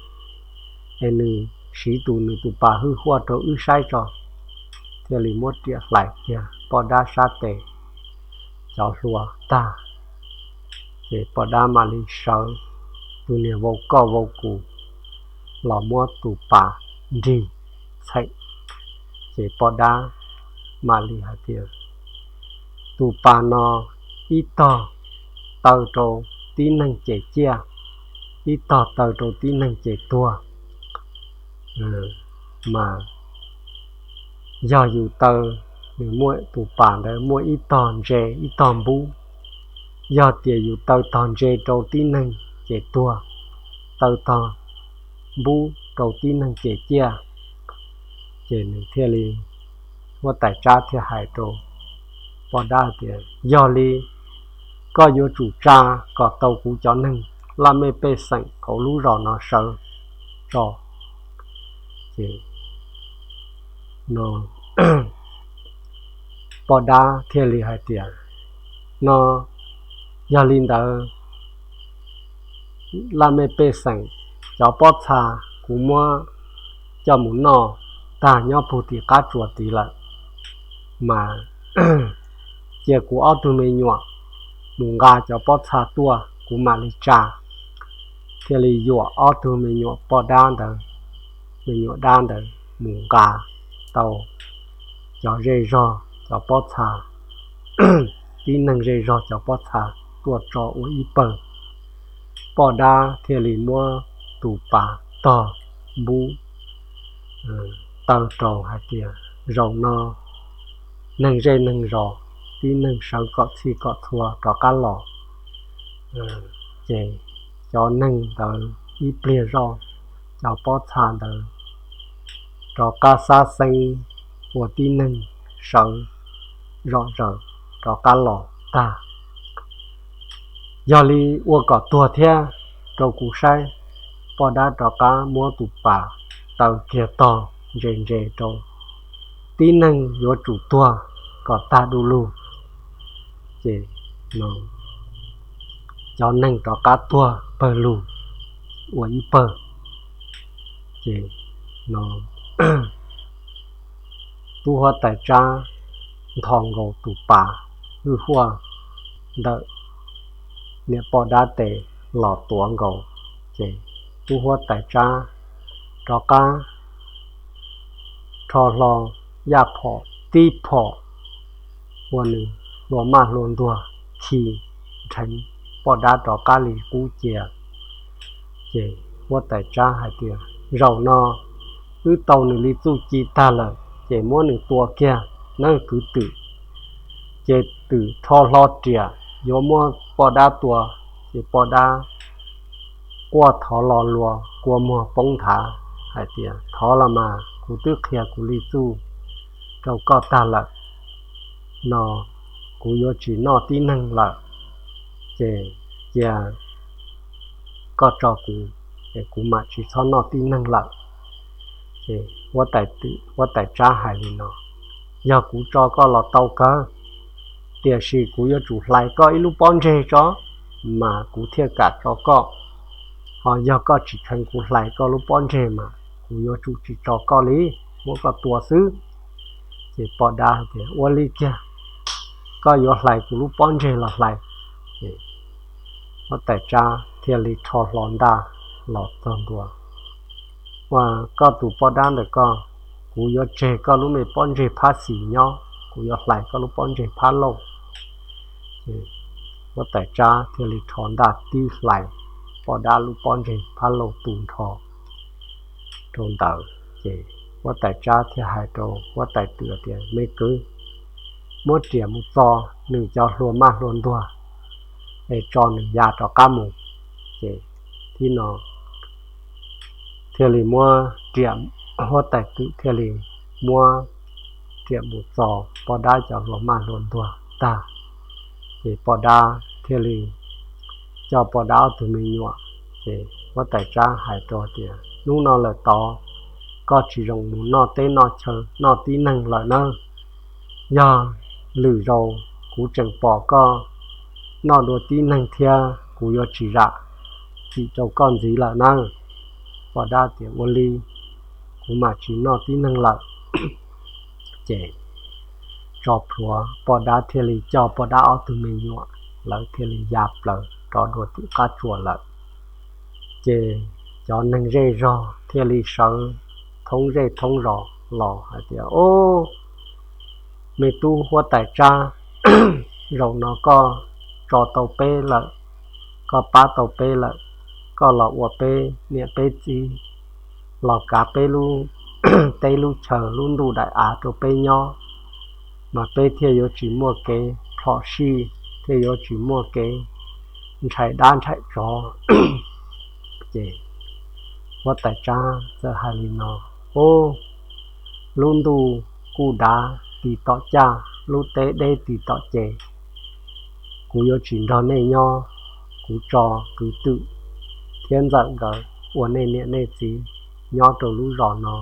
es nws siv tus nws tus pas hwj huaj rau wb saib tso. Thiaj li muab riam hlais kiag poj dab sab tes cov hlua tag, ces poj dab mam li sawv tus niag vau koj vau kus los muab tus pas nrig txheem. Ces poj dab mam li hais tias, Tus pas no ib tog taw rau tib neeg ces ciaj, ib tog taw rau tib neeg ces tuag. Mas yog yus taw, nws muaj tus pas ntawd muaj ib tog ntse ib tog npub. Yog tias yus taw tog ntse rau tib neeg ces tuag, taw tog npub rau tib neeg ces ciaj. Ces nws thiaj li, huab tais Tsab thiaj hais rau poj dab tias, Yog li koj yuav tsum tsa kom tau kuv cov neeg laj mej pej xeem hauv lub zos no sawv tso. Ces poj dab thiaj li hais tias, No, yog li ntawd laj mej pej xeem cov pob txha kuv muab coj mus noj tag nyob puag tim qab tsuas tid lawm, mas cia kuv ob tug me nyuam mus nqa cov pob txha tuaj kuv mam li tsa. Thiaj li yuam ob tug me nyuam poj dab ntawd, me nyuam dab ntawd mus nqa tau cov zej zog cov pob txha, tib neeg zej zog cov pob txha tuaj tso ua ib pawg. Poj dab thiaj li muab tus pas tog npub taw rau hais tias, Zaum no neeg zej neeg zos, tib neeg sawv kom txhij kom txhua rov qab los. Ces cov neeg ntawd ib pliag zoj, cov pob txha ntawd rov qab xab xeeb ua tib neeg sawv zom zaws rov qab los tag. Yog li ua kom tuag thiab rau kuv saib. Poj dab rov qab muab tus pas taw kiag tog ntse ntse rau, Tib neeg yuav tsum tuag kom tag du lug. Ces cov neeg rov qab tuag pawg lug ua ib pawg. Ces tub huab tais tsab nthos nkaus tus pas hwj huaj ntawm niam poj dab tes los tuav nkaus. Ces tub huab tais tsab rov qab rho hlo yaj phom tib phom ua nws hlua maj hlua ntuag khi nrheev poj dab rov qab li qub cia. Ces huab tais tsab hais tias, Zaum no wb tau nws li txuj ci tag lawm ces muab nws tua kiag nawb kwv twm. Ces twm rho hlo riam yuav muab poj dab tua, ces poj dab quaj thov lo lua kua muag poob nthav hais tias, Thov los mas, kuv twb qhia kuv li txuj rau koj tag lawm no, kuv yuav tsis noj tib neeg lawm. Ces cia koj tso kuv, ces kuv mam tsis txhob noj tib neeg lawm. Ces huab tais tsab hais li no, Yog kuv tso koj los tau kawg, tiam sis kuv yuav tsum hlais koj ib lub pob ntseg tso, mas kuv thiaj kam tso koj. Ho yog koj tsis kheev kuv hlais koj lub pob ntseg mas kuv yuav tsum tsis tso koj li, muab koj tua xwb. Ces poj dab hais tias, Ua li kiag, koj yuav hlais kuv lub pob ntseg los hlais. Ces huab tais tsab thiaj li rho hlo ntaj los txog ntua, Ua, koj tus poj dab ntawm koj, kuv yuav tseg koj lub me pob ntseg phab xis nyob, kuv yuav hlais koj lub pob ntseg phab lauj. Ces huab tais tsab thiaj li rho ntaj tib hlais poj dab lub pob ntseg phab lauj tu nrho rau ntawd. Ces huab tais tsab thiaj hais rau huab tais twm tias, Me kwv, muab riam mus txo nws cov hlua maj hlua ntuag es tso nws ya rov qab mus. Ces tib no thiaj li muab riam, huab tais twm thiaj li muab riam mus txo poj dab cov hlua maj hlua ntuag tag. Ces poj dab thiaj li coj poj dab ob tug me nyuam. Ces huab tais tsab hais rau tias, Hnub no lawm tod, koj tsis zoo mus noj teb noj chaw noj tib neeg lawm nawb. Yog lwm zaus kuv tseem pom koj noj dua tib neeg thiab, kuv yuav tsis zam txim rau koj ntxiv lawm nawb. Poj dab tias, Ua li, kuv mam tsis noj tib neeg lawm. Ces tso plhuav, poj dab thiaj li coj poj dab ob tug me nyuam, lawv thiaj li ya plaws rov dua tim qab tsuas lawm. Ces cov neeg zej zog thiaj li sawv thoob zej thoob zos los hais tias, Ob, me tub huab tais tsab, zaum no koj tso tau peb lawm, koj pab tau peb lawm, koj los ua peb niam peb txiv, los kav peb lub teb lub chaw lub ntuj daim av rau peb nyob, mas peb thiaj yuav tsis muaj kev plhom sij, thiaj yuav tsis muaj kev ntshai dab ntshai tsov. Ces huab tais tsab txawm hais li no, Ob, lub ntuj kuj dav ti tom caj, lub teb deb ti tom ces kuv yuav tsis nrog nej nyob. Kuv tso kwv twm thiab ntxawm nkawd ua nej niam nej txiv nyob rau lub zos no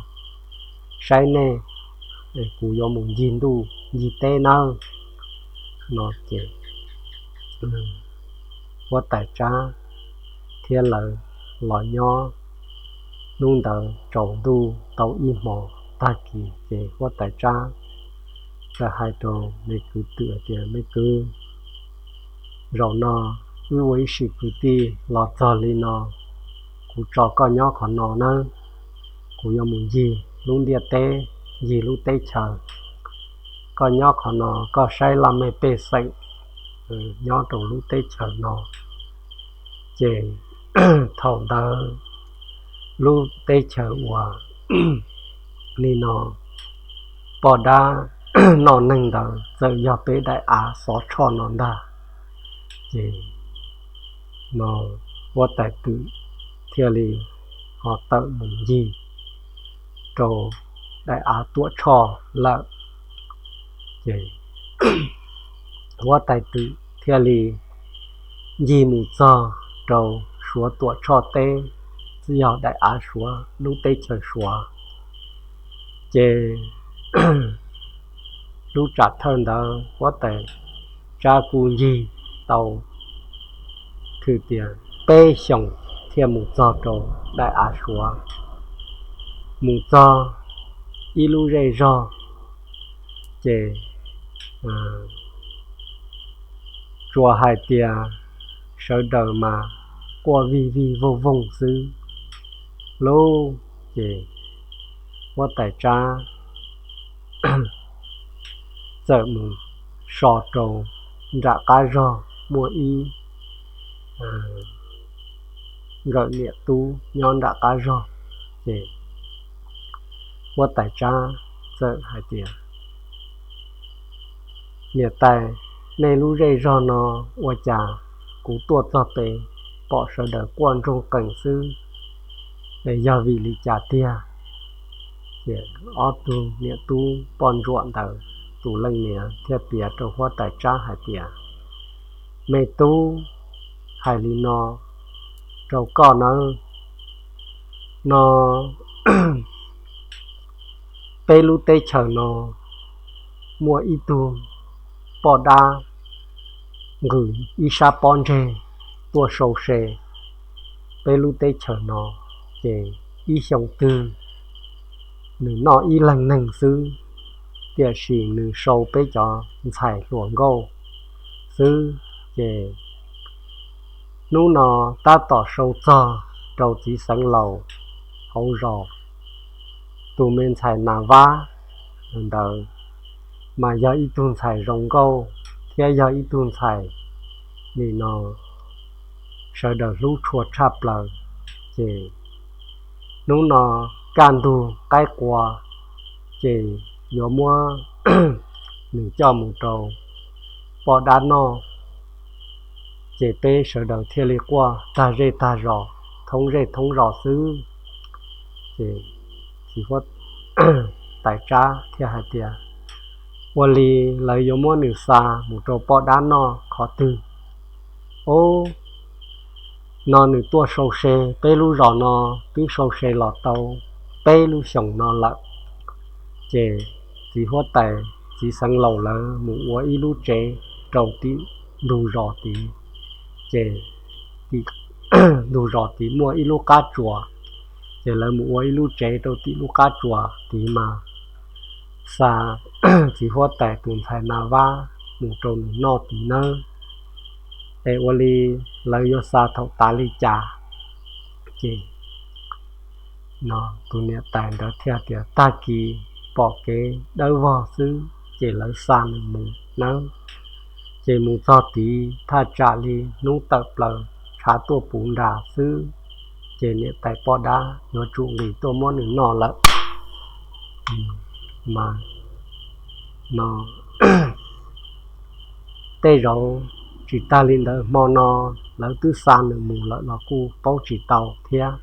saib nej, kuv yuav mus ncig ntuj ncig teb nawb. No ces huab tais Tsab thiab lawv los nyob. Hnub ntawd tsaus ntuj tau ib hmos, tag kis ces huab tais Tsab txawm hais rau me kwv twm tias, Me kwv, zaum no wb ua ib sim kwv tij los txog li no, kuv tso koj nyob qhov no nawb. Kuv yuav mus ncig lub ntiaj teb, ncig lub teb chaws. Koj nyob qhov no koj saib laj mej pej xeem nyob rau lub teb chaws no. Ces thaum ntawd lub teb chaws uas li no poj dab noj neeg ntawd txawm yog peb daim av xov tshoj no ntag. Ces no huab tais twm thiaj li ho tawm mus ncig rau daim av tuam tshoj lawm. Ces huab tais twm thiaj li ncig mus txog rau Suav tuam tshoj teb, yog daim av Suav lub teb chaws Suav. Ces lub tsam thawj ntawd huab tais Tsab kuj ncig tau thwm tias peb xyoos thiaj mus txog rau daim av Suav. Mus txog ib lub zej zog ces tsuas hais tias sawv daws mas quaj vij vij voog voog xwb lauj. Ces huab tais Tsab txawm mus so rau nram qab zog muaj ib nkawm niam tub nyob nram qab zog. Ces huab tais Tsab txawm hais tias, Niam tais, nej lub zej zog no ua cas kuv tuaj txog pem pom sawv daws quaj nroog qees xwb, es yog vim li cas tiag? Ces ob tug niam tub poj ntsuam ntawd tus leej niam thiaj piav rau huab tais Tsab hais tias, Me tub, hais li no rau koj nawb, no peb lub teb chaws no muaj ib tug poj dab nqws ib sab pob ntseg tuaj sau se peb lub teb chaws no, ces ib xyoo twg nws noj ib leeg neeg xwb, tiam sis nws sau peb cov ntxhais hluas nkauj xwb. Ces hnub no tab tom sau txog rau txiv xeev laus hauv zos, tus me ntxhais Nas Vab ntawd mas yog ib tug ntxhais zoo nkauj thiab yog ib tug ntxhais nim no sawv daws hlub tshua tshaj plaws. Ces hnub no kaj ntug qaib qua, ces yuav muab nws coj mus rau poj dab noj, ces peb sawv daws thiaj li quaj tag zej tag zos, thoob zej thoob zos xwb. Ces txiv huab tais Tsab thiaj hais tias, Ua li lawv yuav muab nws xa mus rau poj dab noj qhov twg? Ob no nws tuaj sau se peb lub zos no twb sau se los tau peb lub xyoos no lawm. Ces txiv huab tais txiv xeev laus lawv mus ua ib lub tsev rau tim ntug zos tid. Ces tim ntug zos tid muaj ib lub qab tsuas, ces lawv mus ua ib lub tsev rau tim lub qab tsuas tid mas xa txiv huab tais tus ntxhais Nas Vab mus rau nws noj tid nawb. Es ua li lawv yuav xa thaum tas li cas? Ces no tus niam tais ntawd thiaj tias, Tag kis pom kev dawb vog xwb ces lawv xa nws mus nawb. Ces mus txog tid thaj tsam li hnub tawm plaws tshav tuaj puv nras xwb, ces niam tais poj dab yuav tsum nqis tuaj muab nws noj lawm. Mas no tej zaum tsis tag li ntawd, hmo no lawv twb xa nws mus lawm los kuj paub tsis tau thiab.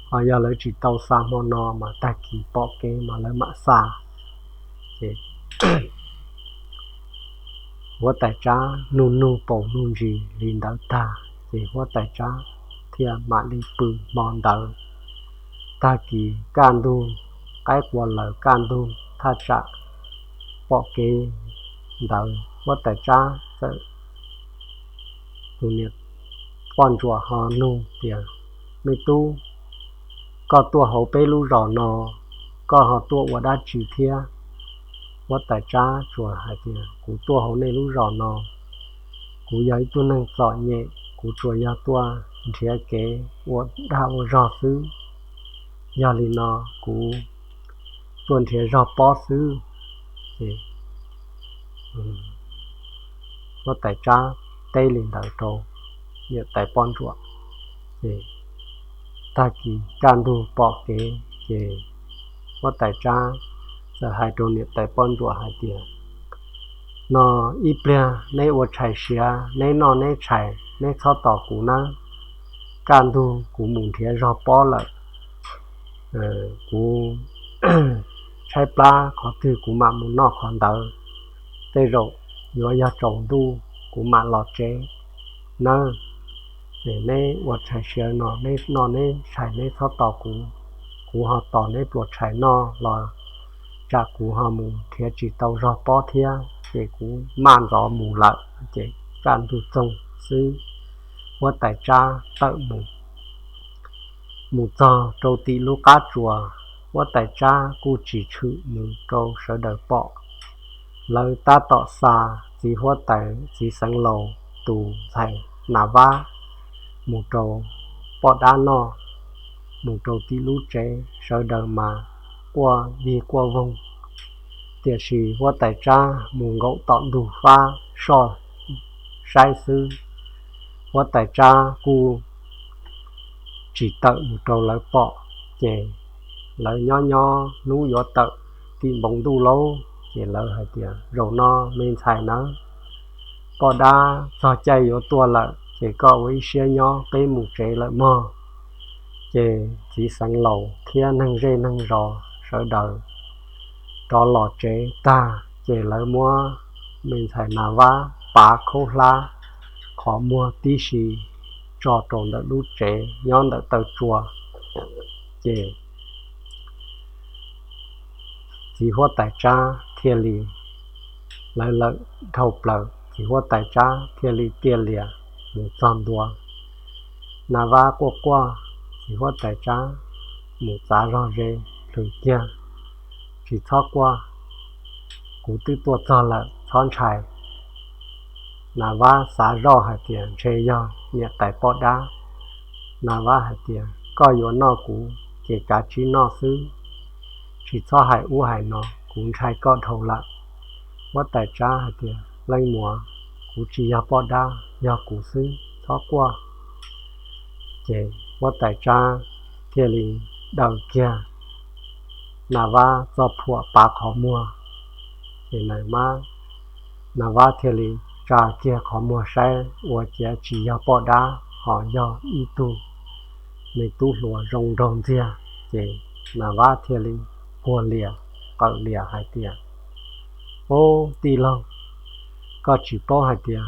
Ho yog lawv tsis tau xa hmo no mas tag kis pom kev mas lawv mam xa. Ces Huab tais Tsab nug nug paus nug ntsis li ntawd tag ces huab tais Tsab thiaj mam li pw hmo ntawd. Tag kis kaj ntug, qaib qua lawm kaj ntug thaj tsam pom kev ntawd huab tais Tsab txawm, tus niam poj ntsuam ho nug tias, Me tub, koj tuaj hauv peb lub zos no, koj ho tuaj ua dab tsi thiab? Huab tais Tsab tsuas hais tias, Kuv tuaj hauv nej lub zos no, kuv yog ib tug neeg txom nyem, kuv tsuas yog tuaj nrhiav kev ua dag ua zog xwb. Yog li no kuv tuaj nrhiav zog pob xwb. Ces huab tais Tsab teb li ntawd rau niam tais poj ntsuam. Ces tag kis kaj ntug pom kev ces huab tais Tsab txawm hais rau niam tais poj ntsuam hais tias, No ib pliag neb ua tshais siav, neb noj neb tshais, neb txhob tos kuv nawb. Kaj ntug kuv mus nrhiav zog pob lawm, kuv tshaib plab qhov twg kuv mam mus noj qhov ntawd. Tej zaum yuav yog tsaus ntuj kuv mam los tsev nawb. Ces neb ua tshais siav no, neb noj neb tshais, neb txhob tos kuv. Kuv ho tos neb pluas tshais noj los tsam kuv ho mus nrhiav tsis tau zog pob thiab ces kuv maj ntxov mus lawm. Ces kaj ntug txoog xwb, huab tais Tsab tawm mus. Mus txog rau tim lub qab tsuas, huab tais Tsab kuj tsis tshwm mus rau sawv daws pom. Lawv tab tom xa txiv huab tais, txiv xeev laus tus ntxhais Nas Vab mus rau poj dab noj, mus rau tim lub tsev, sawv daws mas quaj vig quaj voog. Tiam sis huab tais Tsab mus nkaum tom ntug fab soj saib xwb, huab tais Tsab kuj tsis tawm mus rau lawv pom. Ces lawv nyob nyob hnub yuav tawm tim npoo ntuj lauj, ces lawv hais tias, Zaum no me ntxhais nawb, poj dab txog caij yuav tuaj lawm ces koj ua ib siab nyob, peb mus tsev lawm mog. Ces txiv xeev laus thiab neeg zej neeg zos sawv daws rov los tsev tag ces lawv muab me ntxhais Nas Vab pav khaub hlab qhov muag tib si tso rau ntawm lub tsev nyob ntawm taw tsua. Ces txiv huab tais Tsab thiaj li, lawv lawm dhau plaws, txiv huab tais Tsab thiaj li tiaj lias mus txog ntua. Nas Vab quaj quaj, txiv huab tais Tsab mus txav zog ze plhws kiag, Tsis txhob quaj, kuv twb tuaj txog lawm, txhob ntshai. Nas Vab xav zoj hais tias ntshe yog niam tais poj dab. Nas Vab hais tias, Koj yuav noj kuv ces kav tsij noj xwb, tsis txhob hais ub hais no, kuv ntshai koj dhau lawm. Huab tais Tsab hais tias, Leej muam, kuv tsis yog poj dab, yog kuv xwb, txhob quaj. Ces huab tais Tsab thiaj li daws kiag Nas Vab txoj phuam pav qhov muag. Ces Nas Vab, Nas Vab thiaj li tsa kiag qhov muag saib ua ciav tsis yog poj dab ho yog ib tug me tub hluas zoo nraug ntxiag. Ces Nas Vab thiaj li puag lias qawm lias hais tias, Ob tij laug, koj tsis paub hais tias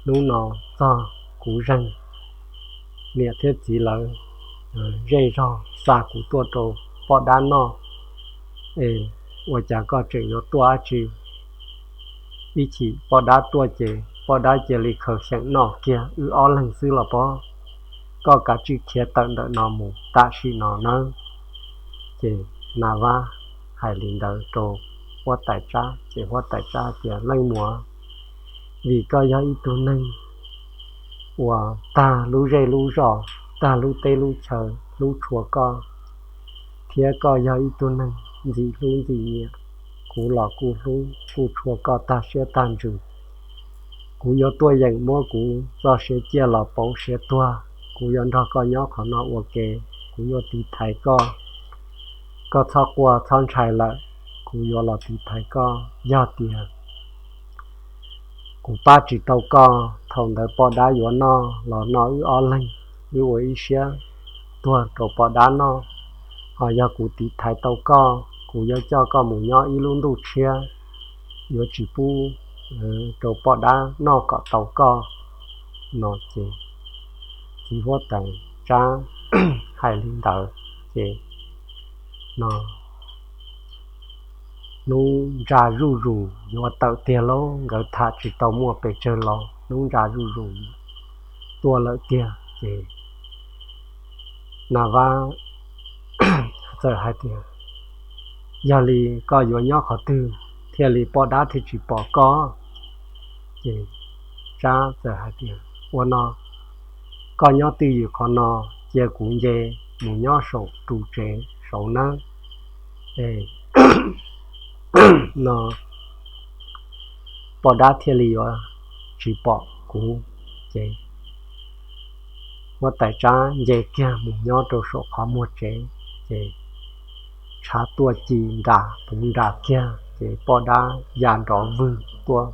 hnub no txog kuv zeeg, niam thiab txiv lawv zej zog xa kuv tuaj rau poj dab noj, es ua cas koj tseem yuav tuaj dab tsi? Ib chim poj dab tuaj ces poj dab cia li khaws xyeem noj kiag wb ob leeg xwb los pob. Koj kav tsij khiav tawm ntawm no mus tam sim no nawb. Ces Nas Vab hais li ntawd rau huab tais Tsab ces huab tais Tsab tias, Leej muam, vim koj yog ib tug neeg uas tag lub zej lub zos, tag lub teb lub chaw hlub tshua koj, thiab koj yog ib tug neeg ntxim hlub ntxim nyiam, kuv los kuj hlub kuj tshua koj tag siab tag ntsws. Kuv yuav tuaj yeem muab kuv txoj sia ciaj los pauv siav tuag, kuv yuav nrog koj nyob qhov no ua ke, kuv yuav tiv thaiv koj. Koj txhob quaj txhob ntshai lawm, kuv yuav los tiv thaiv koj. Yog tias kuv pab tsis tau koj, thaum ntawd poj dab yuav noj los noj wb ob leeg, wb ua ib siab tuag rau poj dab noj. Ho yog kuv tiv thaiv tau koj, kuv yuav coj koj mus nyob ib lub ntuj tshiab, yuav tsis pub rau poj dab noj kom tau koj no ces txiv huab tais Tsab hais li ntawd ces no hnub ntsa zuj zus yuav tawm tiag lauj, nkawd tham tsis tau muaj pes tsawg los hnub ntsa zuj zus tuaj lawm tiag ces Nas Vab txawm hais tias, yog li koj yuav nyob qhov twg thiaj li poj dab thiaj tsis pom koj? Ces Tsab txawm hais tias, ua no, koj nyob twj ywm qhov no, cia kuv nce mus nyob saum ru tsev saud nawb. Es no poj dab thiaj li yuav tsis pom kuv. Ces huab tais Tsab nce kiag mus nyob rau saum qhov muag tsev, ces tshav tuaj ci nras puv nras kiag ces poj dab ya nrov vwg tuaj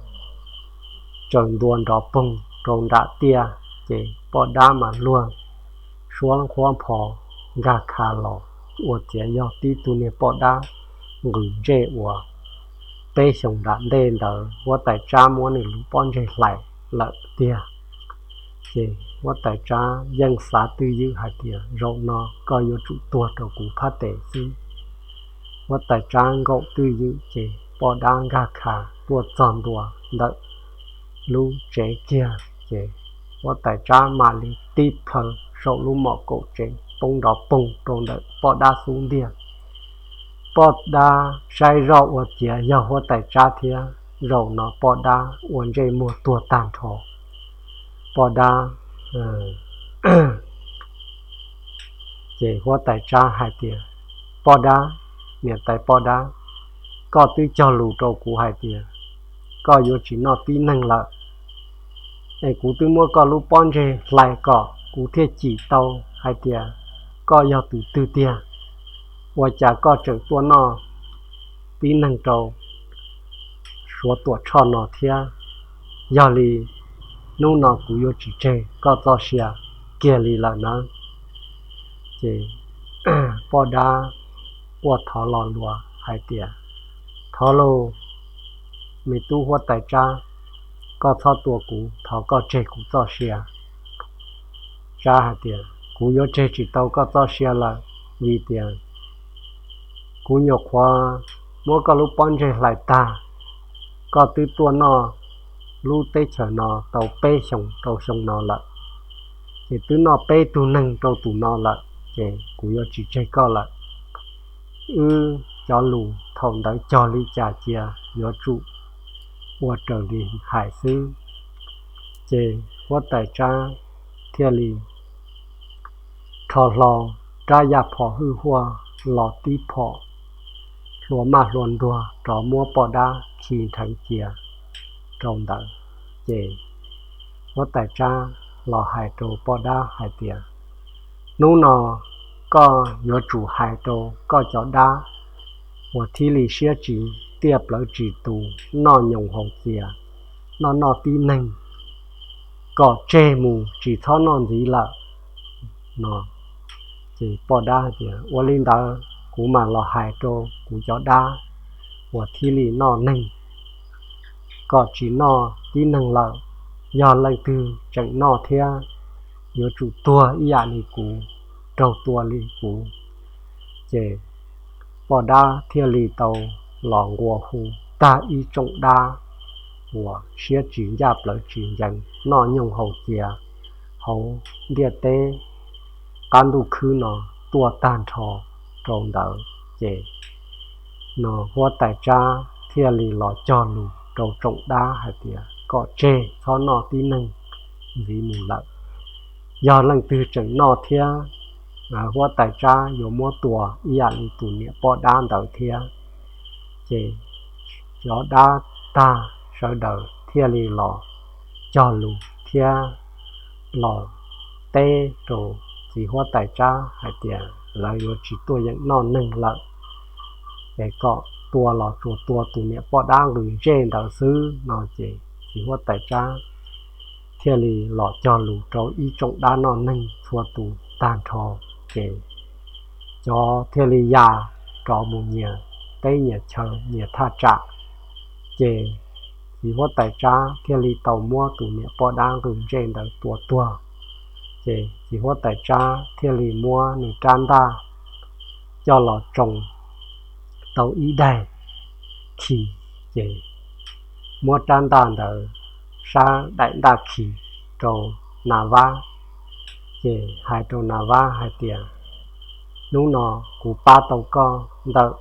tsaws ntua nrov poog rau nram tiaj, ces poj dab mas luag suab nqhuab nphos nkag kha los ua ciav yog tib tug niag poj dab nqus ntsej uas peb xyoos nram ntej ntawd huab tais Tsab muab nws lub pob ntseg hlais lawm tiag. Ces huab tais Tsab yeej xav twj ywm hais tias zaum no koj yuav tsum tuag rau kuv phab tes xwb. Huab tais Tsab nkaum twj ywm ces poj dab nkag kha tuaj txog ntua ntawm lub tsev kiag ces huab tais Tsab mam li tib plhaw saum lub mom kaum tsev poob nrov poog rau ntawm poj dab xub ntiag. Poj dab saib zoj ua ciav yog huab tais Tsab thiab, zaum no poj dab ua ntsej muag tuag tag nrho. Poj dab ces huab tais Tsab hais tias, poj dab, niam tais poj dab, koj twb cog lus rau kuv hais tias koj yuav tsis noj tib neeg lawm, es kuv twb muab koj lub pob ntseg hlais kom kuv thiaj cim tau hais tias koj yog tus twg tiag. Ua cas koj tseem tuaj noj tib neeg rau suav Tuam Tshoj no thiab? Yog li hnub no kuv yuav tsis tseg koj txoj sia kiag li lawm nawb. Ces poj dab quaj thov lo lus hais tias, thov lauj, me tub huab tais Tsab, koj txhob tua kuv, thov koj tseg kuv txoj sia. Tsab hais tias, kuv yuav tseg tsis tau koj txoj sia lawm, vim tias kuv nyuam qhuav muab koj lub pob ntseg hlais tag. Koj twb tuaj noj lub teb chaws no tau peb xyoos rau xyoo no lawm, ces twb noj peb tug neeg rau tus no lawm, ces kuv yuav tsis tseg koj lawm. Wb cov lus thaum ntawd cog li cas cia yuav tsum ua raws li hais xwb. Ces huab tais Tsab thiaj li rho hlo rab yaj phom hwj huaj los tib phom hlua maj hlua ntuag rov muab poj dab khi nrheev cia rau ntawd. Ces huab tais Tsab los hais rau poj dab hais tias, hnub no koj yuav tsum hais rau koj cov dab uas thiaj li siab tsis tiaj plawv tsis tus noj nyoos haus txias, noj noj tib neeg, kom tseg mus tsis txhob noj ntxiv lawm no. Ces poj dab tias, ua li ntawd kuv mam los hais rau kuv cov dab uas thiaj li noj neeg kom tsis noj tib neeg lawm. Yog leej twg tseem noj thiab, yuav tsum tuag ib yam li kuv, raug tua li kuv. Ces poj dab thiaj li tau los nqua hu tag ib tsoom dab uas siab tsis ncaj plawv tsis ncees noj nyoos haus txias hauv ntiaj teb qab ntuj khwb no tuaj tag nrho rau ntawd. Ces no huab tais Tsab thiaj li los cog lus rau tsoom dab hais tias kom tseg txhob noj tib neeg ntxiv mus lawm. Yog leej twg tseem noj thiab, huab tais Tsab yuav muab tua ib yam li tus niam poj dab ntawd thiab. Ces cov dab tag sawv daws thiaj li los cog lus thiab los teb rau txiv huab tais Tsab hais tias lawv yuav tsis tuaj yeem noj neeg lawm, es kom tua los tsuas tua tus niam poj dab nqus ntsej ntawd xwb no. Ces txiv huab tais Tsab thiaj li los cog lus rau ib tsoom dab noj neeg txhua tus tag nrho, ces cov thiaj li ya rov mus nyias teb nyias chaw nyias thaj tsam. Ces txiv huab tais Tsab thiaj li tau muab tus niam poj dab nqws ntsej ntawd tua tuag. Ces txiv huab tais Tsab thiaj li muab nws rab ntaj coj los tsoo tau ib daim khi, ces muab rab ntaj ntawd sab daim ntaj khi rau Nas Vab, ces hais rau Nas Vab hais tias, hnub no kuv pab tau koj ntawm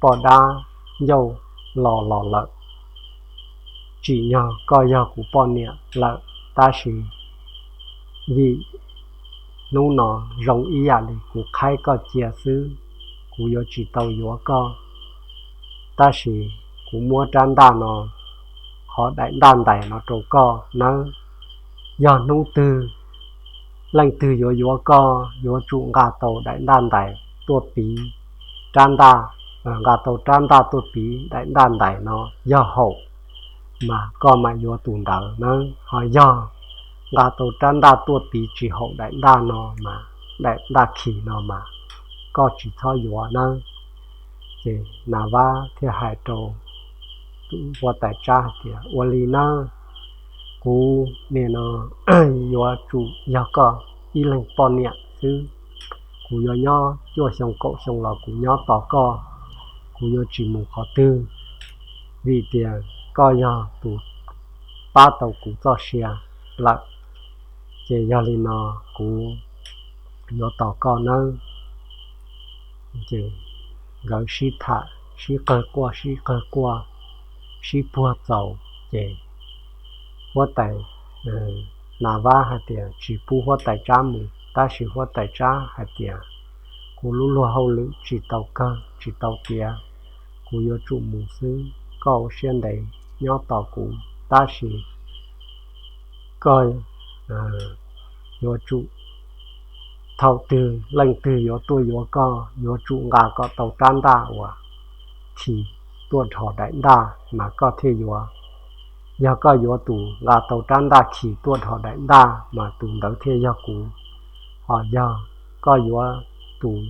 poj dab ncauj los los lawm, tsim nyog koj yog kuv poj niam lawm, tab sis vim hnub no zoo ib yam li kuv qhaib koj cia xwb, kuv yuav tsis tau yuav koj, tab sis kuv muab rab ntaj no, qhov daim ntaj ntais no rau koj nawb. Yog hnub twg leej twg yuav yuav koj, yuav tsum nqa tau daim ntaj ntais tuaj piv rab ntaj, nqa tau rab ntaj tuaj piv daim ntaj ntais no yog haum, mas koj mam yuav tus ntawd nawb. Ho yog nqa tau rab ntaj tuaj piv tsis haum daim ntaj no mas, daim ntaj khi no mas koj tsis txhob yuav nawb. Ces Nas Vab thiaj hais rau tus huab tais Tsab hais tias, ua li nawb, kuv nim no yuav tsum yog koj ib leeg poj niam xwb. Kuv yuav nyob cuaj xyoo kaum xyoo los kuv nyob tos koj, kuv yuav tsis mus qhov twg, vim tias koj yog tus pab tau kuv txoj sia lawm. Ces yog li no kuv yuav tos koj nawb. Ces nkawd sib tham sib qawg quaj sib qawg quaj, sib puag txaus, ces huab tais Nas Vab hais tias tsis pub huab tais Tsab mus, tab sis huab tais Tsab hais tias, kuv lub luag hauj lwm tsis tau kawg tsis tau tiav, kuv yuav tsum mus xwb, koj ua siab ntev nyob tos kuv, tab sis koj yuav tsum, thaum twg leej twg yuav tuaj yuav koj, yuav tsum nqa kom tau rab ntaj uas khi tuaj dhos daim ntaj mas koj thiaj yuav. Yog koj yuav tus nqa tau rab ntaj khi tuaj dhos daim ntaj mas tus ntawd thiaj yog kuv. Ho yog koj yuav tus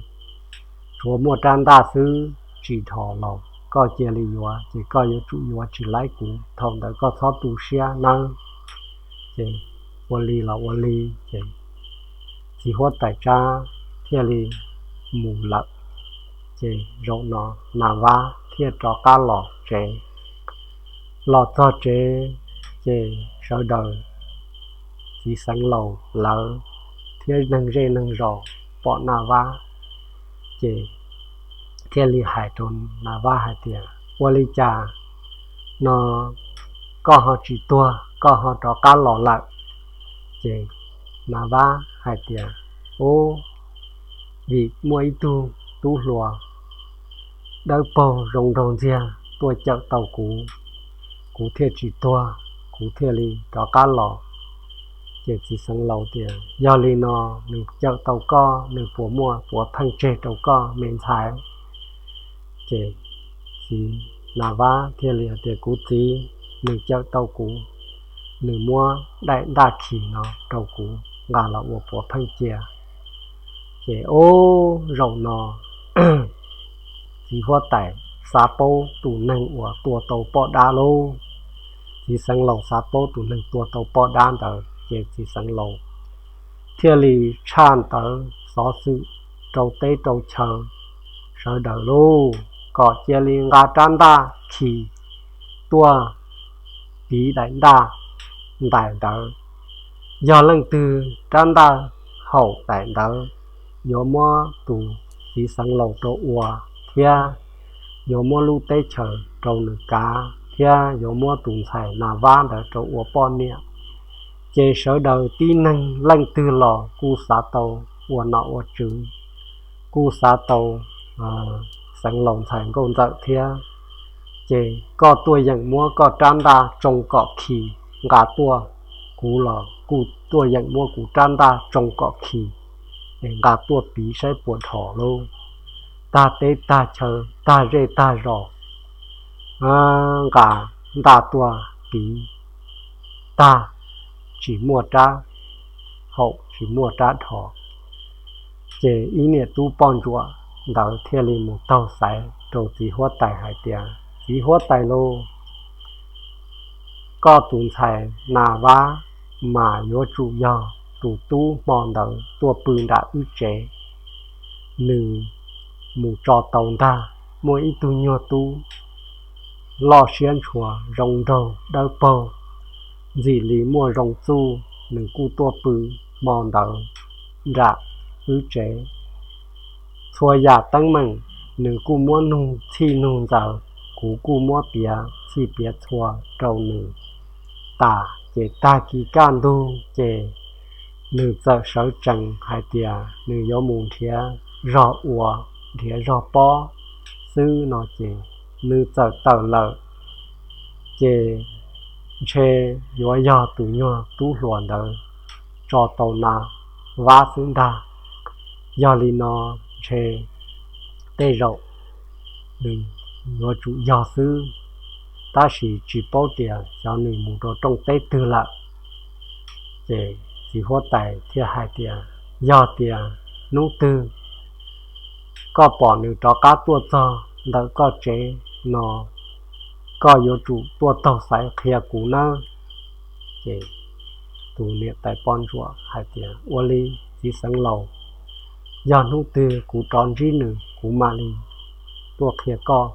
tshuav muaj rab ntaj xwb tsis dhos los koj cia li yuav, ces koj yuav tsum yuav tsis laib kuv, thaum ntawd koj txhob tu siab nawb. Ces ua li los ua li, ces txiv huab tais Tsab thiaj li mus lawm. Ces zaum no Nas Vab thiaj rov qab los tsev. Los txog tsev, ces sawv daws, txiv xeev laus lawv thiab neeg zej neeg zos pom Nas Vab, ces thiaj li hais rau Nas Vab hais tias, ua li cas no koj ho tsis tuag, koj ho rov qab los lawm? Ces Nas Vab hais tias, ub, vim muaj ib tug tub hluas dawb paug zoo nraug ntxiag tuaj cawm tau kuv, kuv thiaj tsis tuag, kuv thiaj li rov qab los. Ces txiv xeev laus tias, yog li no nws cawm tau koj, nws puas muaj puav pheej tseg rau koj me ntxhais? Ces txiv Nas Vab thiaj li hais tias, kuv txiv, nws cawm tau kuv, nws muab daim ntaj khi no rau kuv nqa los ua puav pheej cia. Ces ub, zaum no txiv huab tais xav paub tus neeg uas tua tau poj dab lauj. Txiv xeev laus xav paub tus neeg tua tau poj dab ntawd, ces txiv xeev laus thiaj li tshaj tawm xov xwm rau teb rau chaw sawv daws lauj, kom cia li nqa rab ntaj khi tuaj piv daim ntaj ntais ntawd. Yog leej twg rab ntaj haum daim ntawd, yuav muab tus txiv xeev laus rau ua, thiab yuav muab lub teb chaws rau nws kav, thiab yuav muab tus ntxhais Nas Vab ntawd rau ua poj niam. Ces sawv daws tib neeg leej twg los kuj xav tau ua nom ua tswv, kuj xav tau xeev laus ntxhais nkauj ntxawm thiab. Ces koj tuaj yeem muab koj rab ntaj tsoo kom khi nqa tuaj, kuv los kuj tuaj yeem muab kuv rab ntaj tsoo kom khi es nqa tuaj piv saib puas dhos lauj. Tag teb tag chaw tag zej tag zos nqa ntaj tuaj piv tag, tsis muaj rab haum tsis muaj rab dhos. Ces ib niam tub poj ntsuam ntawd thiaj li mus taug xaiv rau txiv huab tais hais tias, Txiv huab tais lauj, koj tus ntxhais Nas Vab mas yuav tsum yog tus tub hmo ntawd tuaj pw nram wb tsev. Nws mus tso tau ntag, muaj ib tug nyuag tub loj siab ntshua zoo nraug dawb paug, ntxim li muaj zoo txuj, nws kuj tuaj pw hmo ntawd nram wb tsev. Txhua yam teeb meem nws kuj muab nug txhij nug ntxaws, kuv kuj muab piav txhij piav txhua rau nws tas, ces tag kis kaj ntug ces nws txawm sawv tsees hais tias nws yuav mus nrhiav zog ua, nrhiav zog pob xwb no ces nws txawm tawm lawm. Ces ntshe yuav yog tus nyuag tub hluas ntawd tso tau Nas Vab xwb ntag. Yog li no ntshe tej zaum nws yuav tsum yog xwb, tab sis tsis paub tias xyov nws mus rau rooj teb twg lawm. Ces txiv huab tais thiaj hais tias, yog tias hnub twg koj pom nws rov qab tuaj txog ntawm koj tsev no, koj yuav tsum tuaj taug xaiv qhia kuv nawb. Ces tus niam tais poj ntsuam hais tias, ua li txiv xeev laus, yog hnub twg kuv rov ntsib nws kuv mam li tuaj qhia koj.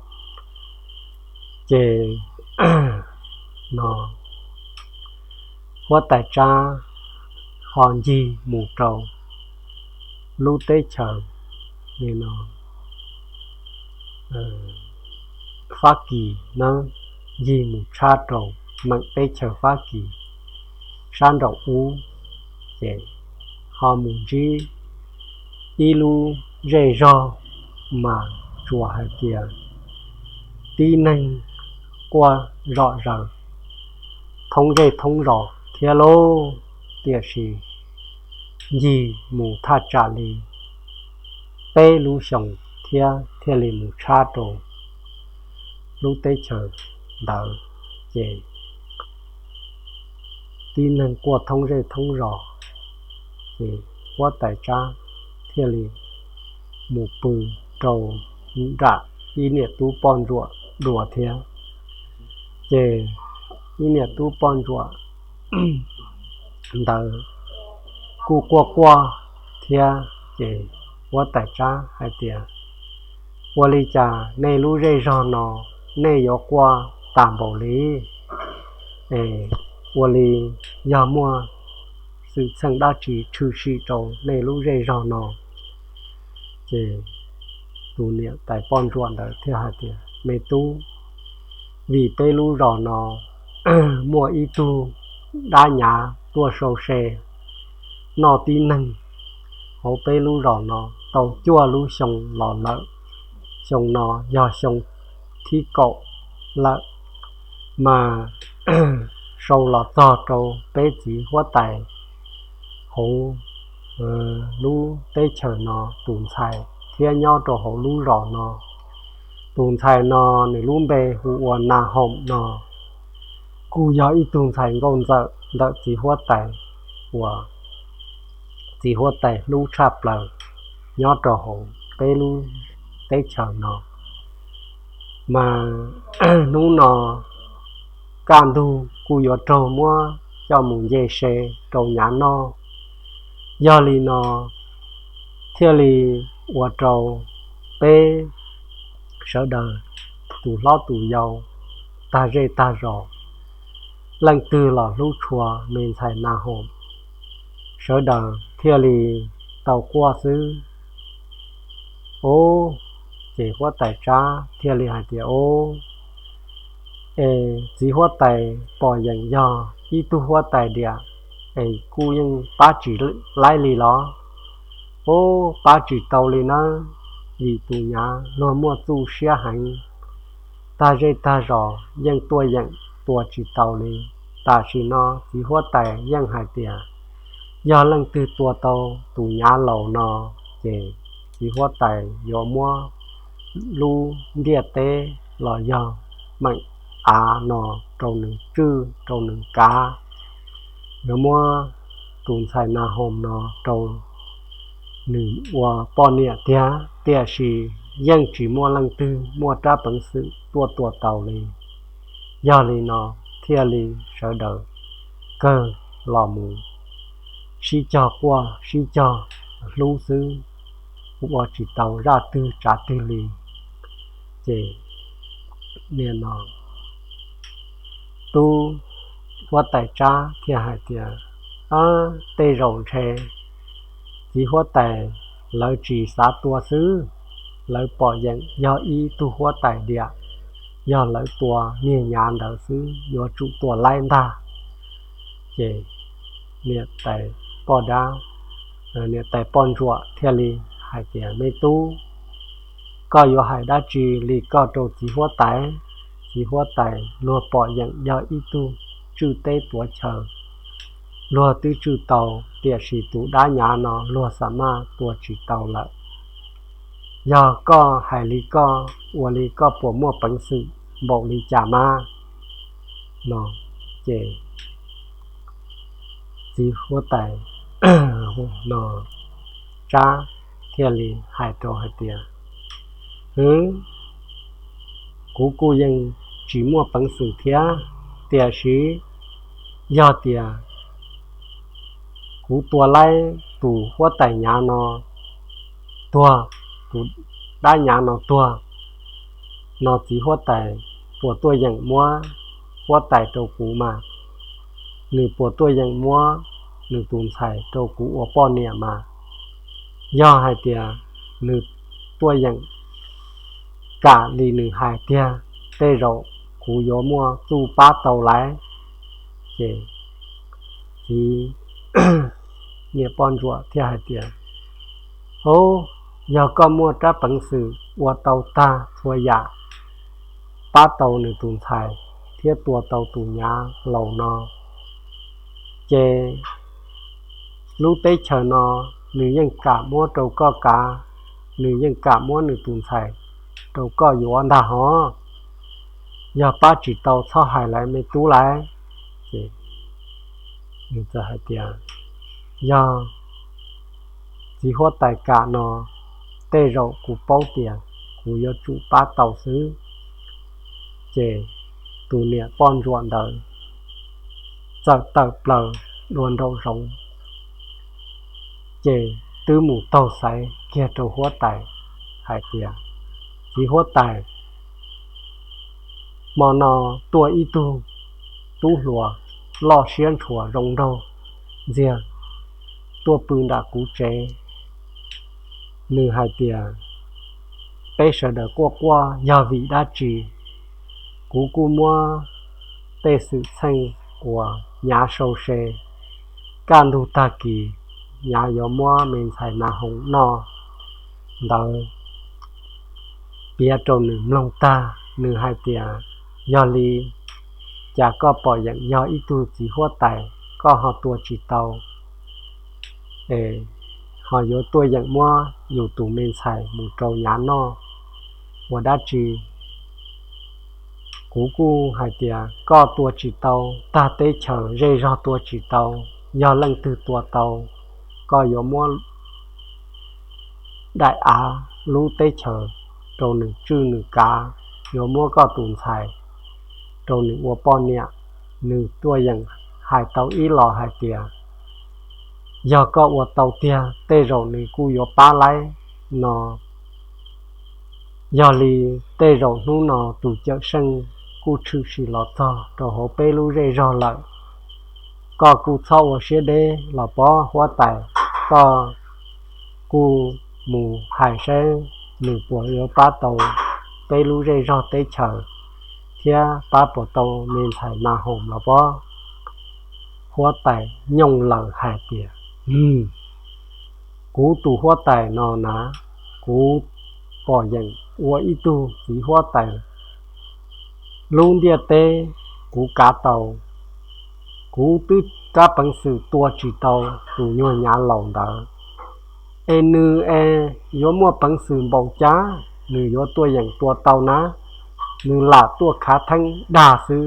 Ces no huab tais Tsab ho ncig mus rau lub teb chaws li no Fab Kis nawb, ncig mus tshab rau meem teb chaws Fab Kis sab nraum ub, ces ho mus ntsib ib lub zej zog mas tsuas hais tias tib neeg quaj zom zaws thoob zej thoob zos thiab lauj, tiam sis ncig mus thaj tsam li peb lub xyoos thiab thiaj li mus tshab rau lub teb chaws ntawd, ces tib neeg quaj thoob zej thoob zos, ces huab tais Tsab thiaj li mus pw rau nram ib niam tub poj ntsuam dua thiab. Ces ib niam tub poj ntsuam ntawd kuj quaj quaj thiab, ces huab tais Tsab hais tias, ua li cas nej lub zej zog no nej yuav quaj tas npaum li? Es ua li yog muaj xwm txheej dab tsi tshwm sim rau nej lub zej zog no? Ces tus niam tais poj ntsuam ntawd thiaj hais tias, me tub, vim peb lub zos no muaj ib tug dab nyav tuaj sau se noj tib neeg hauv peb lub zos no tau cuaj lub xyoo los lawm. Xyoo no yog xyoo thib kaum lawm, mas sau los txog rau peb txiv huab tais hauv lub teb chaws no tus ntxhais thiab nyob rau hauv lub zos no. Tus ntxhais no nws lub npe hu ua Nas Hoom no, kuj yog ib tug ntxhais nkauj ntxawm ntawm txiv huab tais uas txiv huab tais hlub tshaj plaws nyob rau hauv peb lub teb chaws no. Mas hnub no kaj ntug kuj yuav raug muab coj mus nce se rau nyav noj. Yog li no thiaj li ua rau peb sawv daws tus hlob tus yau, tag zej tag zos, leej twg los hlub tshua me ntxhais Nas Hoom, sawv daws thiaj li tau quaj xwb. Ub, ces huab tais Tsab thiaj li hais tias, ub, es txiv huab tais pom yeem yog ib tug huab tais diam, es kuj yeej pab tsis laib li los? Ub, pab tsis tau li nawb, vim tus nyav luag muaj txuj siab heev, tag zej tag zos yeej tuaj yeem tua tsis tau li. Tam sim no txiv huab tais yeej hais tias yog leej twg tua tau tus nyav laus no, ces txiv huab tais yuav muab lub ntiaj teb los yog meem av no rau nws tswj rau nws kav, yuav muab tus ntxhais Nas Hoom no rau nws ua poj niam tiag. Tiam sis yeej tsis muaj leej twg muaj rab peev xwm tuaj tua tau li. Yog li no thiaj li sawv daws kawg los mus sib cog quaj sib cog hlub xwb, ua tsis tau zaj twg tsav twg li. Ces nim no tub huab tais Tsab thiaj hais tias, Ab, tej zaum ntshe txiv huab tais lawv tsis xav tua xwb, lawv pom yeem yog ib tug huab tais diam, yog lawv tua niag nyav ntawd xwb yuav tsum tua laib ntag. Ces niam tais poj dab, niam tais poj ntsuam thiaj li hais tias, Me tub, koj yuav hais dab tsi li koj rau txiv huab tais? Txiv huab tais luag pom yeem yog ib tug tswj teb tuav chaw, luag twb tswj tau, tiam sis tus dab nyav no luag xa maj tua tsis tau lawm. Yog koj hais li koj ua li koj puas muaj peev xwm npaum li cas mas? No ces txiv huab tais no Tsab thiaj li hais rau hais tias, Hwv, kuv kuj yeej tsis muaj peev xwm thiab, tiam sis yog tias kuv tua laib tus huab tais nyav no tuag, tus dab nyav no tuag, no txiv huab tais puas tuaj yeem muab huab tais rau kuv mas? Nws puas tuaj yeem muab nws tus ntxhais rau kuv ua poj niam mas? Yog hais tias nws tuaj yeem kam li nws hais tiag, tej zaum kuv yuav muaj txuj pab tau lawm. Ces txiv niam poj ntsuam thiaj hais tias, Hub, yog koj muaj rab peev xwm ua tau tag txhua yam, pab tau nws tus ntxhais thiab tua tau tus nyav laus no, ces lub teb chaws no nws yeej kam muab rau koj kav, nws yeej kam muab nws tus ntxhais rau koj yuav ntag hov. Yog pab tsis tau txhob hais lawm me tub lawm. Ces nws txawm hais tias, Yog txiv huab tais kam no, tej zaum kuv paub tias kuv yuav tsum pab tau xwb. Ces tus niam poj ntsuam ntawd txawm tawm plaws dua nraum zoov, ces twb mus taug xaiv kiag rau huab tais hais tias, Txiv huab tais, hmo no tuaj ib tug tub hluas loj siab ntshua zoo nraug ntxiag tuaj pw nram kuv tsev. Nws hais tias, Peb sawv daws quaj quaj yog vim dab tsi? Kuv kuj muab tej xwm txheej uas nyav sau se, kaj ntug tag kis nyav yuav muab me ntxhais nas hoom noj ntawd piav rau nws mloog tag. Nws hais tias, Yog li cas koj pom yeem yog ib tug txiv huab tais koj ho tua tsis tau, es ho yuav tuaj yeem muab yus tus me ntxhais mus rau nyav noj ua dab tsi? Kuv kuj hais tias koj tua tsis tau, tag teb chaws zej zog tua tsis tau, yog leej twg tua tau, koj yuav muab daim av lub teb chaws rau nws tswj nws kav, yuav muab koj tus ntxhais rau nws ua poj niam. Nws tuaj yeem hais tau ib los hais tias, Yog koj ua tau tiag, tej zaum nws kuj yuav pab laib no. Yog li tej zaum hnub no tus cawm seej kuj tshwm sim los txog rau hauv peb lub zej zog lawm. Koj kuj txhob ua siab deb los pob huab tais, koj kuj mus hais saib nws puas yuav pab tau peb lub zej zog teb chaws thiab pab puas tau me ntxhais nas hoom los pob. Huab tais nyooj laws hais tias, Kuv tus huab tais no na, kuv pom yeem ua ib tug txiv huab tais lub ntiaj teb kuv kav tau. Kuv twb rab peev xwm tua tsis tau tus nyuag nyav laus ntawd, es nws es yuav muaj peev xwm npaum cas nws yuav tuaj yeem tua tau na? Nws lam tuaj khav theeb dag xwb,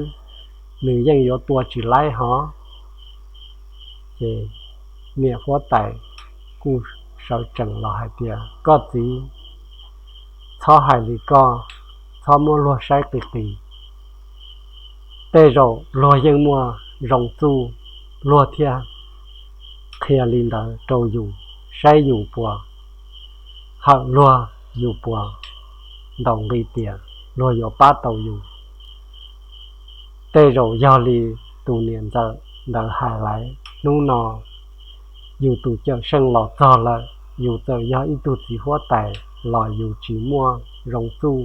nws yeej yuav tua tsis laib hov. Ces niam huab tais kuj sawv tsees los hais tias, Koj txiv, txhob hais li koj, txhob muab luag saib qis qis. Tej zaum luag yeej muaj zoo txuj, luag thiaj qhia li ntawd rau yus, saib yus puas hawm luag, yus puas ntaus nqi tias luag yuav pab tau yus. Tej zaum yog li tus niam ntxawm ntawd hais lawm, hnub no yus tus cawm seej los txog lawm, yus txawm yog ib tug txiv huab tais los yus tsis muaj zoo txuj,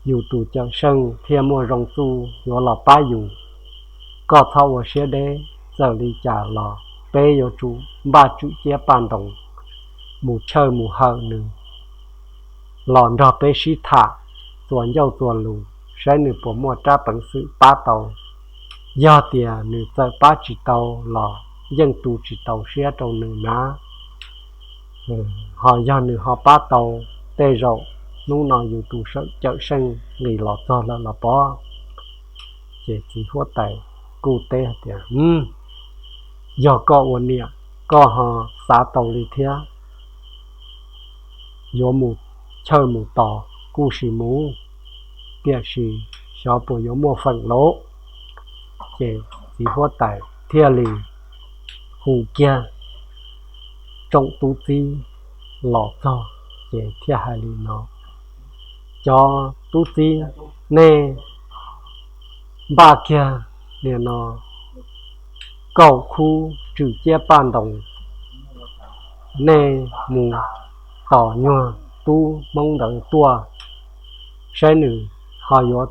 yus tus cawm seej thiaj muaj zoo txuj yuav los pab yus. Koj txhob ua siab deb, txawm li cas los peb yuav tsum npaj tswm ciab paj ntoos mus chawj mus hawm nws los nrog peb sib tham, txuas ncauj txuas lus, saib nws puas muaj rab peev xwm pab tau. Yog tias nws txawm pab tsis tau los yeej tu tsis tau siab rau nws na. Ho yog nws ho pab tau, tej zaum hnub no yus tus cawm seej nqis los txog lawm los pob. Ces txiv huab tais kuj teb hais tias, Yog koj ua niam, koj ho xav tau li thiab, yuav mus chawj mus tos kuj sim mus, tiam sis xyov puas yuav muaj feem lauj. Ces txiv huab tais thiaj li hu kiag tsoom tub txib los txog, ces thiaj hais li no, Cov tub txib, nej npaj kiag li no kaum khub tswm ciab paj ntoos, nej mus tos nyuag tub Hmoob ntawd tuaj, saib nws ho yuav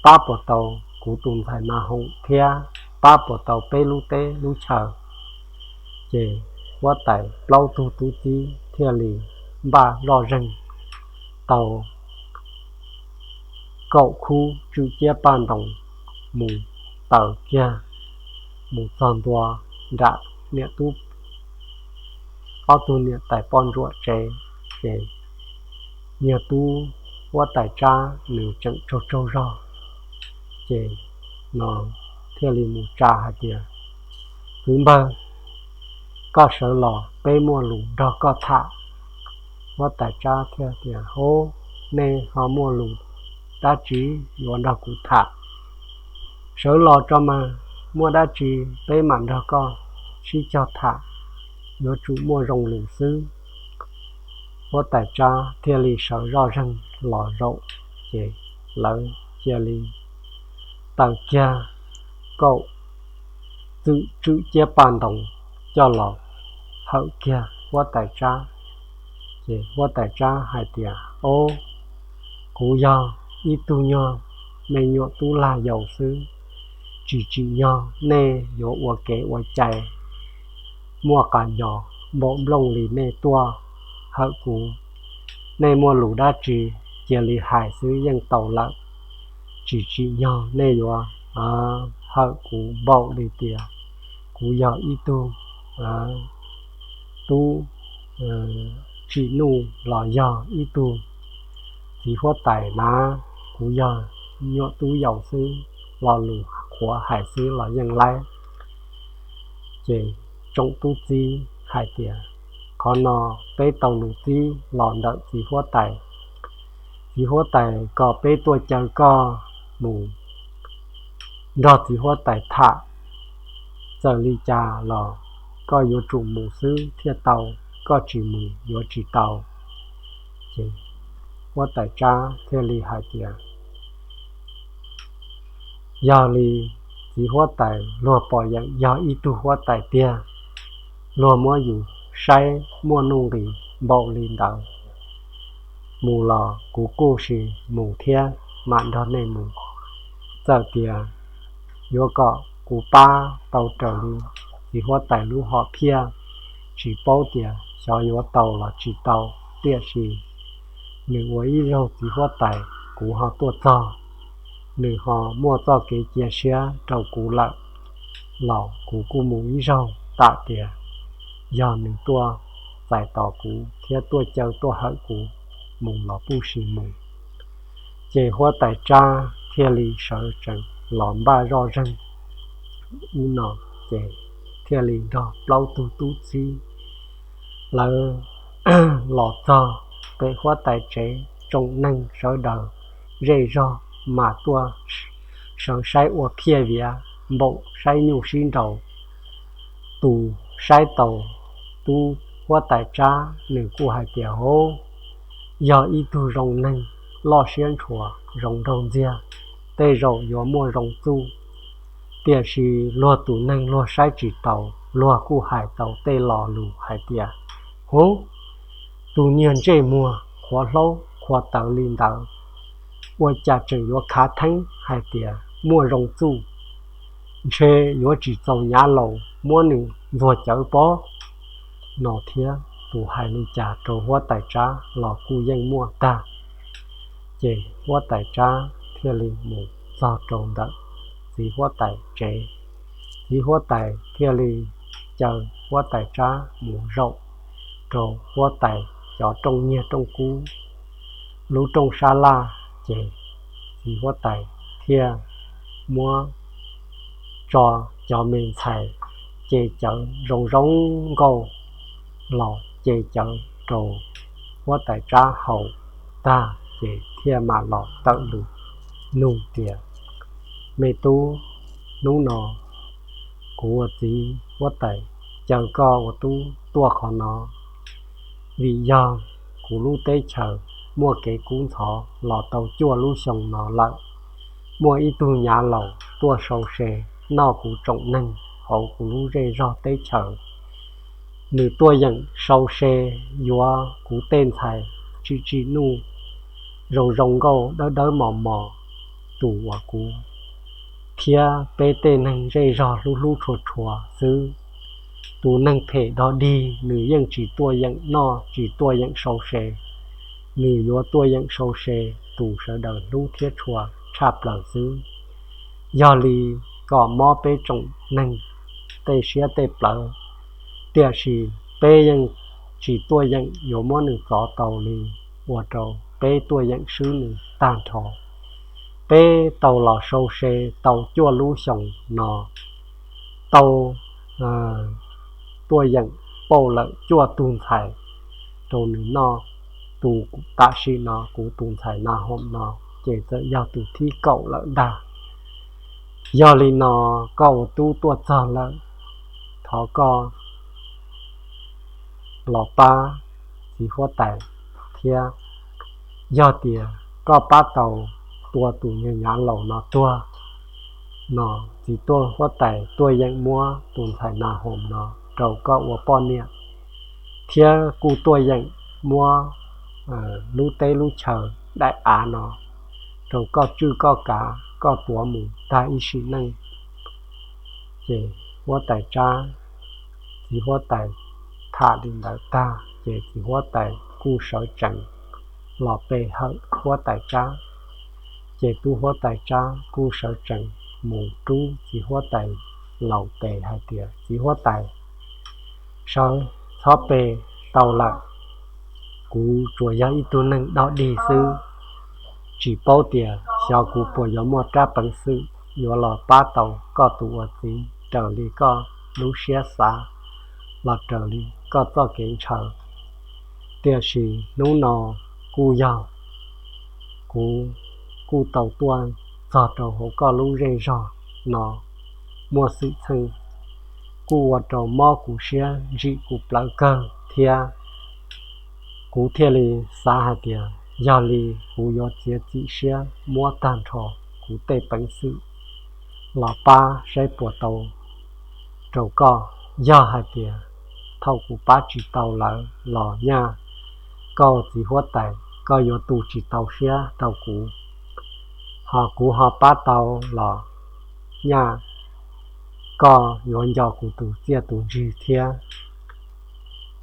pab puas tau kuv tus ntxhais Na Hoom thiab pab puas tau peb lub teb lub chaw. Ces huab tais plaub tug tub txib thiaj li npaj zoj zeeg tau kaum khub tswm ciab paj ntoos mus taws kiag mus txog ntua nram niam tub ob tug niam tais poj ntsuam tsev, ces yog tub huab tais Tsab nws tseem tsaug tsaug zog, ces no thiaj li mus tsa hais tias, Kwv npawg, koj sawv los peb muaj lus nrog koj tham. Huab tais Tsab thiaj tias, Hub, nej ho muaj lus dab tsi yuav nrog kuv tham? Sawv los tso mas, muaj dab tsi peb mam nrog koj sib cog tham, yuav tsum muaj zoo lus xwb. Huab tais Tsab thiaj li sawv zoj zeeg los zaum, ces lawv cia li taws kiag kaum txwm tswm ciab paj ntoos coj los hawm kiag huab tais Tsab. Ces huab tais Tsab hais tias, Ob, kuv yog ib tug nyuag me nyuam tub lag yaus xwb, tsis tsim nyog nej yuav ua kev ua cai muaj qas nyos npaum nplooj li nej tuaj hawm kuv. Nej muaj lus dab tsi cia li hais xwb yeej tau lawm. Tsis tsim nyog nej yuav hawm kuv npaum li tias kuv yog ib tug tub tsim nuj los yog ib tug txiv huab tais na, kuv yog nyuam tub yaus xwb, lo lus qhuav hais xwb los yeej laib. Ces tsoom tub txib hais tias, Qhov no peb tau lus txib los ntawm txiv huab tais. Txiv huab tais kom peb tuaj caw koj mus nrog txiv huab tais tham, txawm li cas los koj yuav tsum mus xwb thiaj tau, koj tsis mus yuav tsis tau. Ces huab tais Tsab thiaj li hais tias, Yog li txiv huab tais luag pom yeem yog ib tug huab tais tiag, luag muab yus saib muaj nuj nqis npaum li ntawd, mus los kuv kuj sim mus thiab mam nrog nej mus. Txawm tias yuav kom kuv pab tau raws li txiv huab tais lub hom phiaj, tsis paub tias xyov yuav tau los tsis tau, tiam sis nws ua ib zaug txiv huab tais kuv ho tuaj txog, nws ho muaj txoj kev cia siab rau kuv lawm los kuv kuj mus ib zaug. Tam tias yog nws tuaj txais tos kuv thiab tuaj caw tuaj hawm kuv, mus los kuj sim mus. Ces huab tais Tsab thiaj li sawv tsees los npaj zoj zeeg ub no, ces thiaj li nrog plaub tug tub txib lawv los txog pem huab tais tsev. tsoom neeg sawv daws zej zog mas tuaj sawv saib ua phiaj viav npaum saib nyuj sib nraus. Tus saib taus tub huab tais Tsab nws kuj hais tias, Hov, yog ib tug zoo neeg loj siab ntshua, zoo nraug ntxiag, tej zaum yuav muaj zoo txuj. Tiam sis luag tus neeg luag saib tsis taus, luag kuj hais tau tej lo lus hais tias, Hov, tus niag ntsej muag qhuav hlaub qhuav tawv li ntawd, ua cas tseem yuav khav theeb hais tias muaj zoo txuj, ntshe yuav tsis txaus nyav laus muab nws ntxuag cawv pob no thiab. Tus hais li cas rau huab tais Tsab los kuj yeej muaj tag. Ces huab tais Tsab thiaj li mus txog rau ntawm txiv huab tais tsev. Txiv huab tais thiaj li caw huab tais Tsab mus zaum rau huab tais cov rooj nyiaj rooj kub lub rooj sab laj. Ces txiv huab tais thiaj muab tso cov me ntxhais ce cawv zoo zoo nkauj los ce cawv rau huab tais Tsab haus tag, ces thiaj mam los tawm lus nug tias, Me tub, hnub no kuv ua txiv huab tais caw koj ua tub tuaj qhov no, vim yog kuv lub teb chaws muaj kev kub ntxhov los tau cuaj lub xyoo no lawm. Muaj ib tug nyav laus tuaj sau se noj kuv tsoom neeg hauv kuv lub zej zog teb chaws. Nws tuaj yeem sau se yuav kuv tej ntxhais tsim tsim nuj zoo zoo nkauj dawb dawb mos mos, tus uas kuv thiab peb tej neeg zej zog hlub hlub tshua tshua xwb. Tus neeg phem dog dig nws yeej tsis tuaj yeem noj tsis tuaj yeem sau se, nws yuav tuaj yeem sau se tus sawv daws hlub thiab tshua tshaj plaws xwb. Yog li kom mob peb tsoom neeg tej siab tej plawv, tiam sis peb yeej tsis tuaj yeem yuav muab nws txov tau li, ua rau peb tuaj yeem swb nws tag nrho. Peb tau los sau se tau cuaj lub xyoos no, tau tuaj yeem pauj lawm cuaj tug ntxhais rau nws noj. Tus tam sim no kuv tus ntxhais Na Hoom no ces txawm yog tus thib kaum lawm ntag. Yog li no koj ua tub tuaj txog lawm, thov koj los pab txiv huab tais thiab. Yog tias koj pab tau tua tus niag nyav laus no tuag no, txiv huab tais tuaj yeem muab tus ntxhais Na Hoom no rau koj ua poj niam, thiab kuj tuaj yeem muab lub teb lub chaw daim av no rau koj tswj koj kav koj tuav mus tag ib sim neej. Ces huab tais Tsab, txiv huab tais tham li ntawd tag ces txiv huab tais kuj sawv tsees los pe hawm huab tais Tsab. Ces tub huab tais Tsab kuj sawv tsees mus rub txiv huab tais laus tes hais tias, Txiv huab tais, sawv, txhob pe tau lawm. Kuv tsuas yog ib tug neeg dog dig xwb, tsis paub tias xyov kuv puas yuav muaj rab peev xwm yuav los pab tau koj tus ua txiv raws li koj lub siab xav, los raws li koj txoj kev ntshaw. Tiam sis hnub no kuj yog kuv kuj tau tuaj txog rau hauv koj lub zej zog no muaj xwm txheej, kuj ua rau mob kuv siab ntsim kuv plawv kawg thiab. Kuv thiaj li xav hais tias yog li kuv yuav txiav txim siab muab tag nrho kuv tej peev xwm los pab saib puas tau rau koj. Yog hais tias thaum kuv pab tsis tau lawm los nyaj koj txiv huab tais koj yuav tu tsis tau siab rau kuv, ho kuv ho pab tau los nyaj koj yuav nco kuv tus txiaj tus ntsig thiab.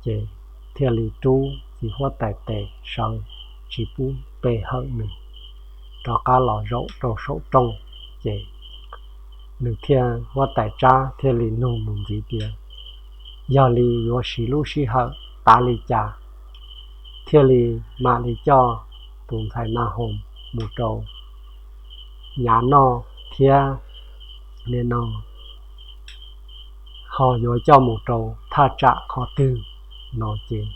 Ces thiaj li rub txiv huab tais tes sawv tsis pub pe hawm nws rov qab los zaum rau saum rooj. Ces nws thiaj, huab tais Tsab thiaj li nug mus ntxiv tias, Yog li yuav siv lub sij hawm tav li cas thiaj li mam li coj tus ntxhais Na Hoos mus rau nyav noj thiab nim no ho yuav coj mus rau thaj tsam qhov twg no? Ces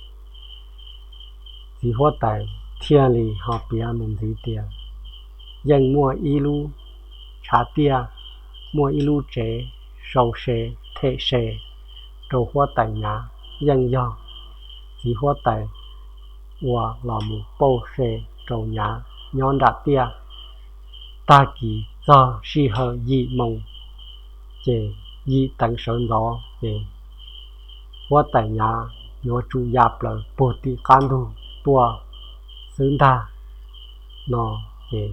txiv huab tais thiaj li ho piav mus ntxiv tias yeej muaj ib lub tshav tiaj, muaj ib lub tsev sau se, them se rau huab tais Nyav, yeej yog txiv huab tais ua los mus pauj se rau Nyav nyob nram tiaj. Tag kis txog sij hawm yim moos, ces yim teev sawv ntxov ces huab tais Nyav yuav tsum ya plaws puag tim qab ntug tuaj xwb ntag no. Ces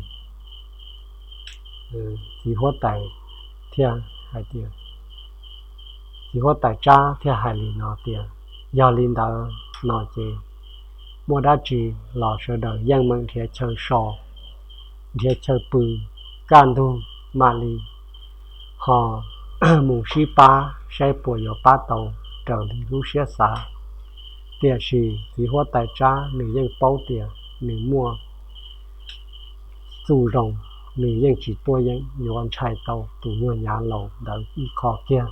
txiv huab tais thiaj hais tias, txiv huab tais Tsab thiaj hais li no tias, yog li ntawd no ces muaj dab tsi los sawv daws yeej meem nrhiav chaw so, nrhiav chaw pw, kaj ntug mam li ho mus sib pab saib puas yuav pab tau raws li lub siab xav. Tiam sis txiv huab tais Tsab nws yeej paub tias nws muaj txuj zoo, nws yeej tsis tuaj yeem yuav ntshai tau tus nyuag Nyav laus ntawd ib qho kiag.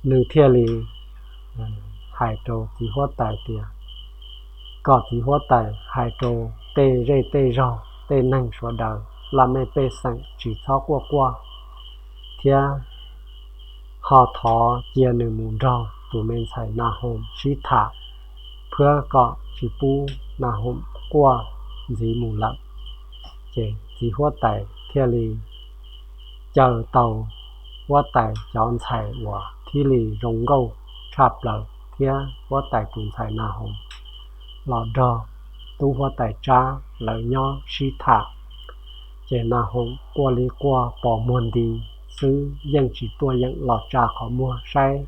Nws thiaj li hais rau txiv huab tais tias kom txiv huab tais hais rau tej zej tej zog tej neeg sawv daws laj mej pej xeem tsis txhob quaj quaj thiab ho thov cia nws mus nrog tus me ntxhais Nas Hoos sib tham, thiab kom tsis pub Nas Hoos quaj ntxiv mus lawm. Ces txiv huab tais thiaj li caw tau huab tais cov ntxhais uas thiaj li zoo nkauj tshaj plaws thiab huab tais tus ntxhais Nas Hoos los nrog tub huab tais Tsab lawv nyob sib tham. Ces Nas Hoos quaj li quaj pos muag nti xwb, yeej tsis tuaj yeem los tsa qhov muag saib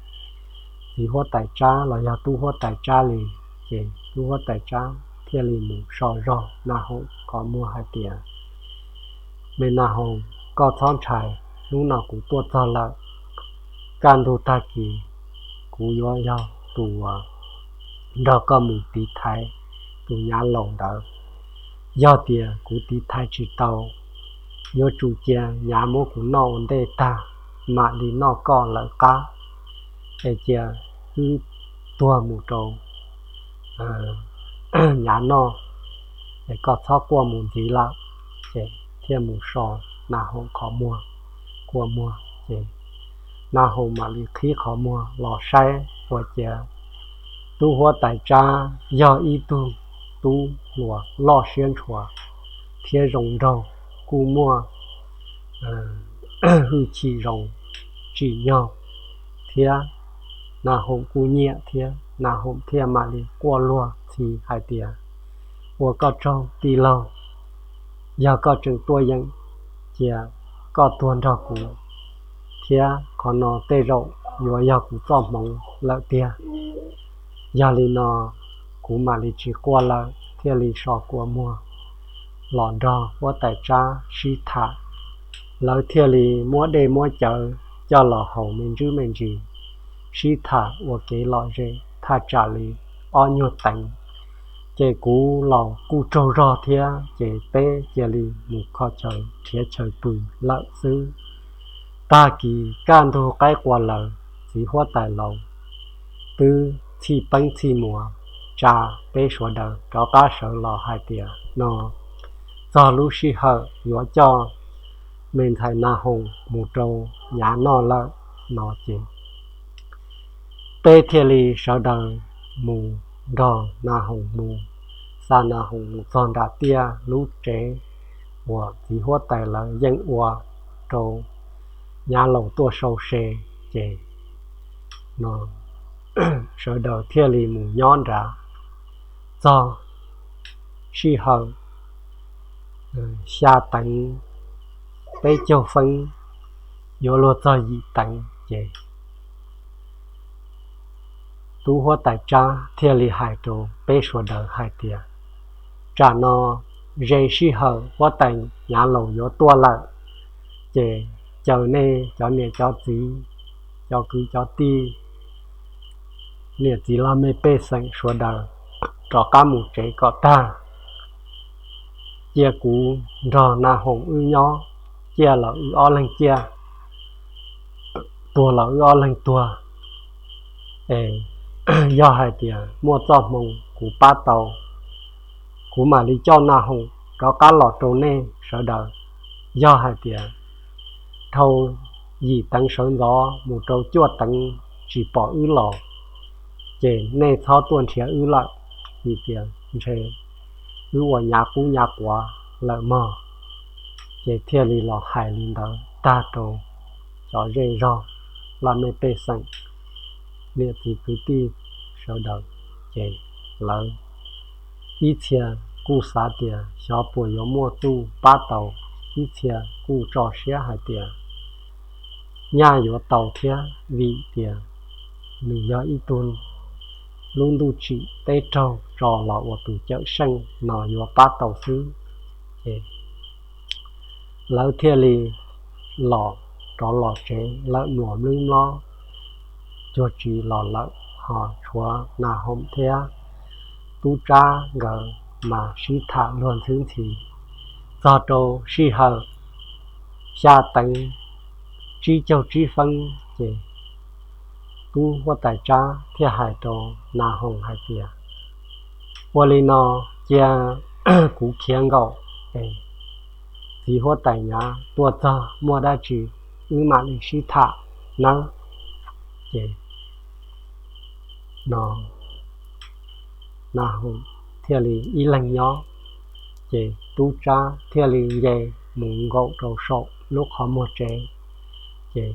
txiv huab tais Tsab los yog tub huab tais Tsab li. Ces tub huab tais Tsab thiaj li mus so zog Nas Hoos qhov muag hais tias, me Nas Hoos, koj txhob ntshai, hnub no kuv tuaj txog lawm, kaj ntug tag kis kuv yuav yog tus uas nrog koj mus tiv thaiv tus Nyav laus ntawd. Yog tias kuv tiv thaiv tsis tau, yuav tsum cia Nyav muab kuv noj ua ntej tag mam li noj koj lawm qab, es cia wb tuag mus rau Nyav noj, es koj txhob quaj mus ntxiv lawm. Ces thiaj mus so Nas Hoos qhov muag, kua muag, ces Nas Hoos mam li qhib qhov muag los saib ua ciav tub huab tais Tsab yog ib tug tub hluas loj siab ntshua thiab zoo nraug, kuj muaj hwj chim zoo tsim nyog, thiab Nas Hoos kuj nyiam thiab. Nas Hoos thiaj mam li quaj luag ntxhi hais tias, ua koj tsaug tij laug, yog koj tseem tuaj yeem, cia koj tuag nrog kuv, thiab qhov no tej zaum yuav yog kuv txoj hmoov lawm tiag. Yog li no kuv mam li tsis quaj lawm. Thiaj li so kua muag los nrog huab tais Tsab sib tham. Lawv thiaj li muab dej muab cawv coj los haus me ntsis me ntsis, sib tham ua kev lom zem thaj tsam li ob nyuag teev. Ces kuv los kuj tsaug zog thiab, ces peb cia li mus kho chaw nrhiav chaw pw lawm xwb. Tag kis kaj ntug qaib qua lawm, txiv huab tais laus twb txhij peeb txhij muas tsa peb sawv daws rov qab sawv los hais tias no, txog lub sij hawm yuav coj me ntxhais Nas Hoos mus rau Nyav noj lawm no ces peb thiaj li sawv daws mus nrog Nas Hoos mus, xa Nas Hoos mus txog nram tiaj lub tsev uas txiv huab tais lawv yeej ua rau Nyav laus tuaj sau se. Ces no sawv daws thiaj li mus nyob nrad txog sij hawm xya teev peb caug feeb, yuav luag txog yim teev ces tub huab tais Tsab thiaj li hais rau peb sawv daws hais tias, tsam no ze sij hawm huab tais Nyav laus yuav tuaj lawm, ces caw nej cov niam cov txiv, cov kwv cov tij, niam txiv laj mej pej xeem sawv daws rov qab mus tsev kom tag. Cia kuv nrog Nas Hoos wb nyob, ciaj los wb ob leeg ciaj, tuag los wb ob leeg tuag. Es yog hais tias muaj txoj hmoo kuv pab tau, kuv mam li coj Nas Hoom rov qab los rau nej sawv daws. Yog hais tias dhau yim teev sawv ntxov mus rau cuaj teev tsis pom wb los, ces nej txhob tuaj nrhiav wb lawm, vim tias ntshe wb ua nyav qub nyav quav lawm mog. Ces thiaj li los hais li ntawd tag rau cov zej zog laj mej pej xeem, niam txiv kwv tij sawv daws, ces lawv ib txhia kuj xav tias xyov puas yuav muaj txuj pab tau, ib txhia kuj tso siab hais tias nyaj yuav tau thiab, vim tias nws yog ib tug lub ntuj tsim teb raug tso los ua tus cawm seej no yuav pab tau xwb. Ces lawv thiaj li los, rov los tsev lawm, mluas mlwb mlob cuag tsis los lawm, ho tshuav Nas Hoom thiab Tub Tsab nkawd mas sib tham luag ntxhwb ntxhi. Txog rau sij hawm xya teev tsib caug tsib feeb ces tub huab tais Tsab thiaj hais rau Nas Hoom hais tias, ua li no, cia kuv khiav nkaum es txiv huab tais Nyav tuaj txog muaj dab tsi wb mam li sib tham nawb. Ces no Nas Hoom thiaj li ib leeg nyob, ces Tub Tsab thiaj li nce mus nkaum rau saum lub qhov muag tsev. Ces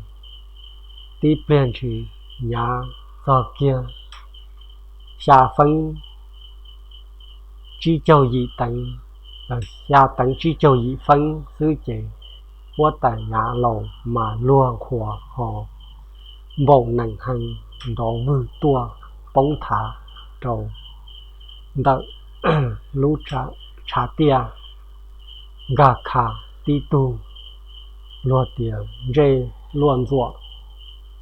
tib pliag ntshis Nyav txog kiag xya feeb tsib caug yim teev, xya teev tsib caug yim feeb xwb ces huab tais Nyav laus mas luag nqhuas ho npaum nees heev nrov vwg tuaj poob thav rau ntawm lub tshav tiaj nkag kha tib tug luag tias ntsej luaj ntxuam,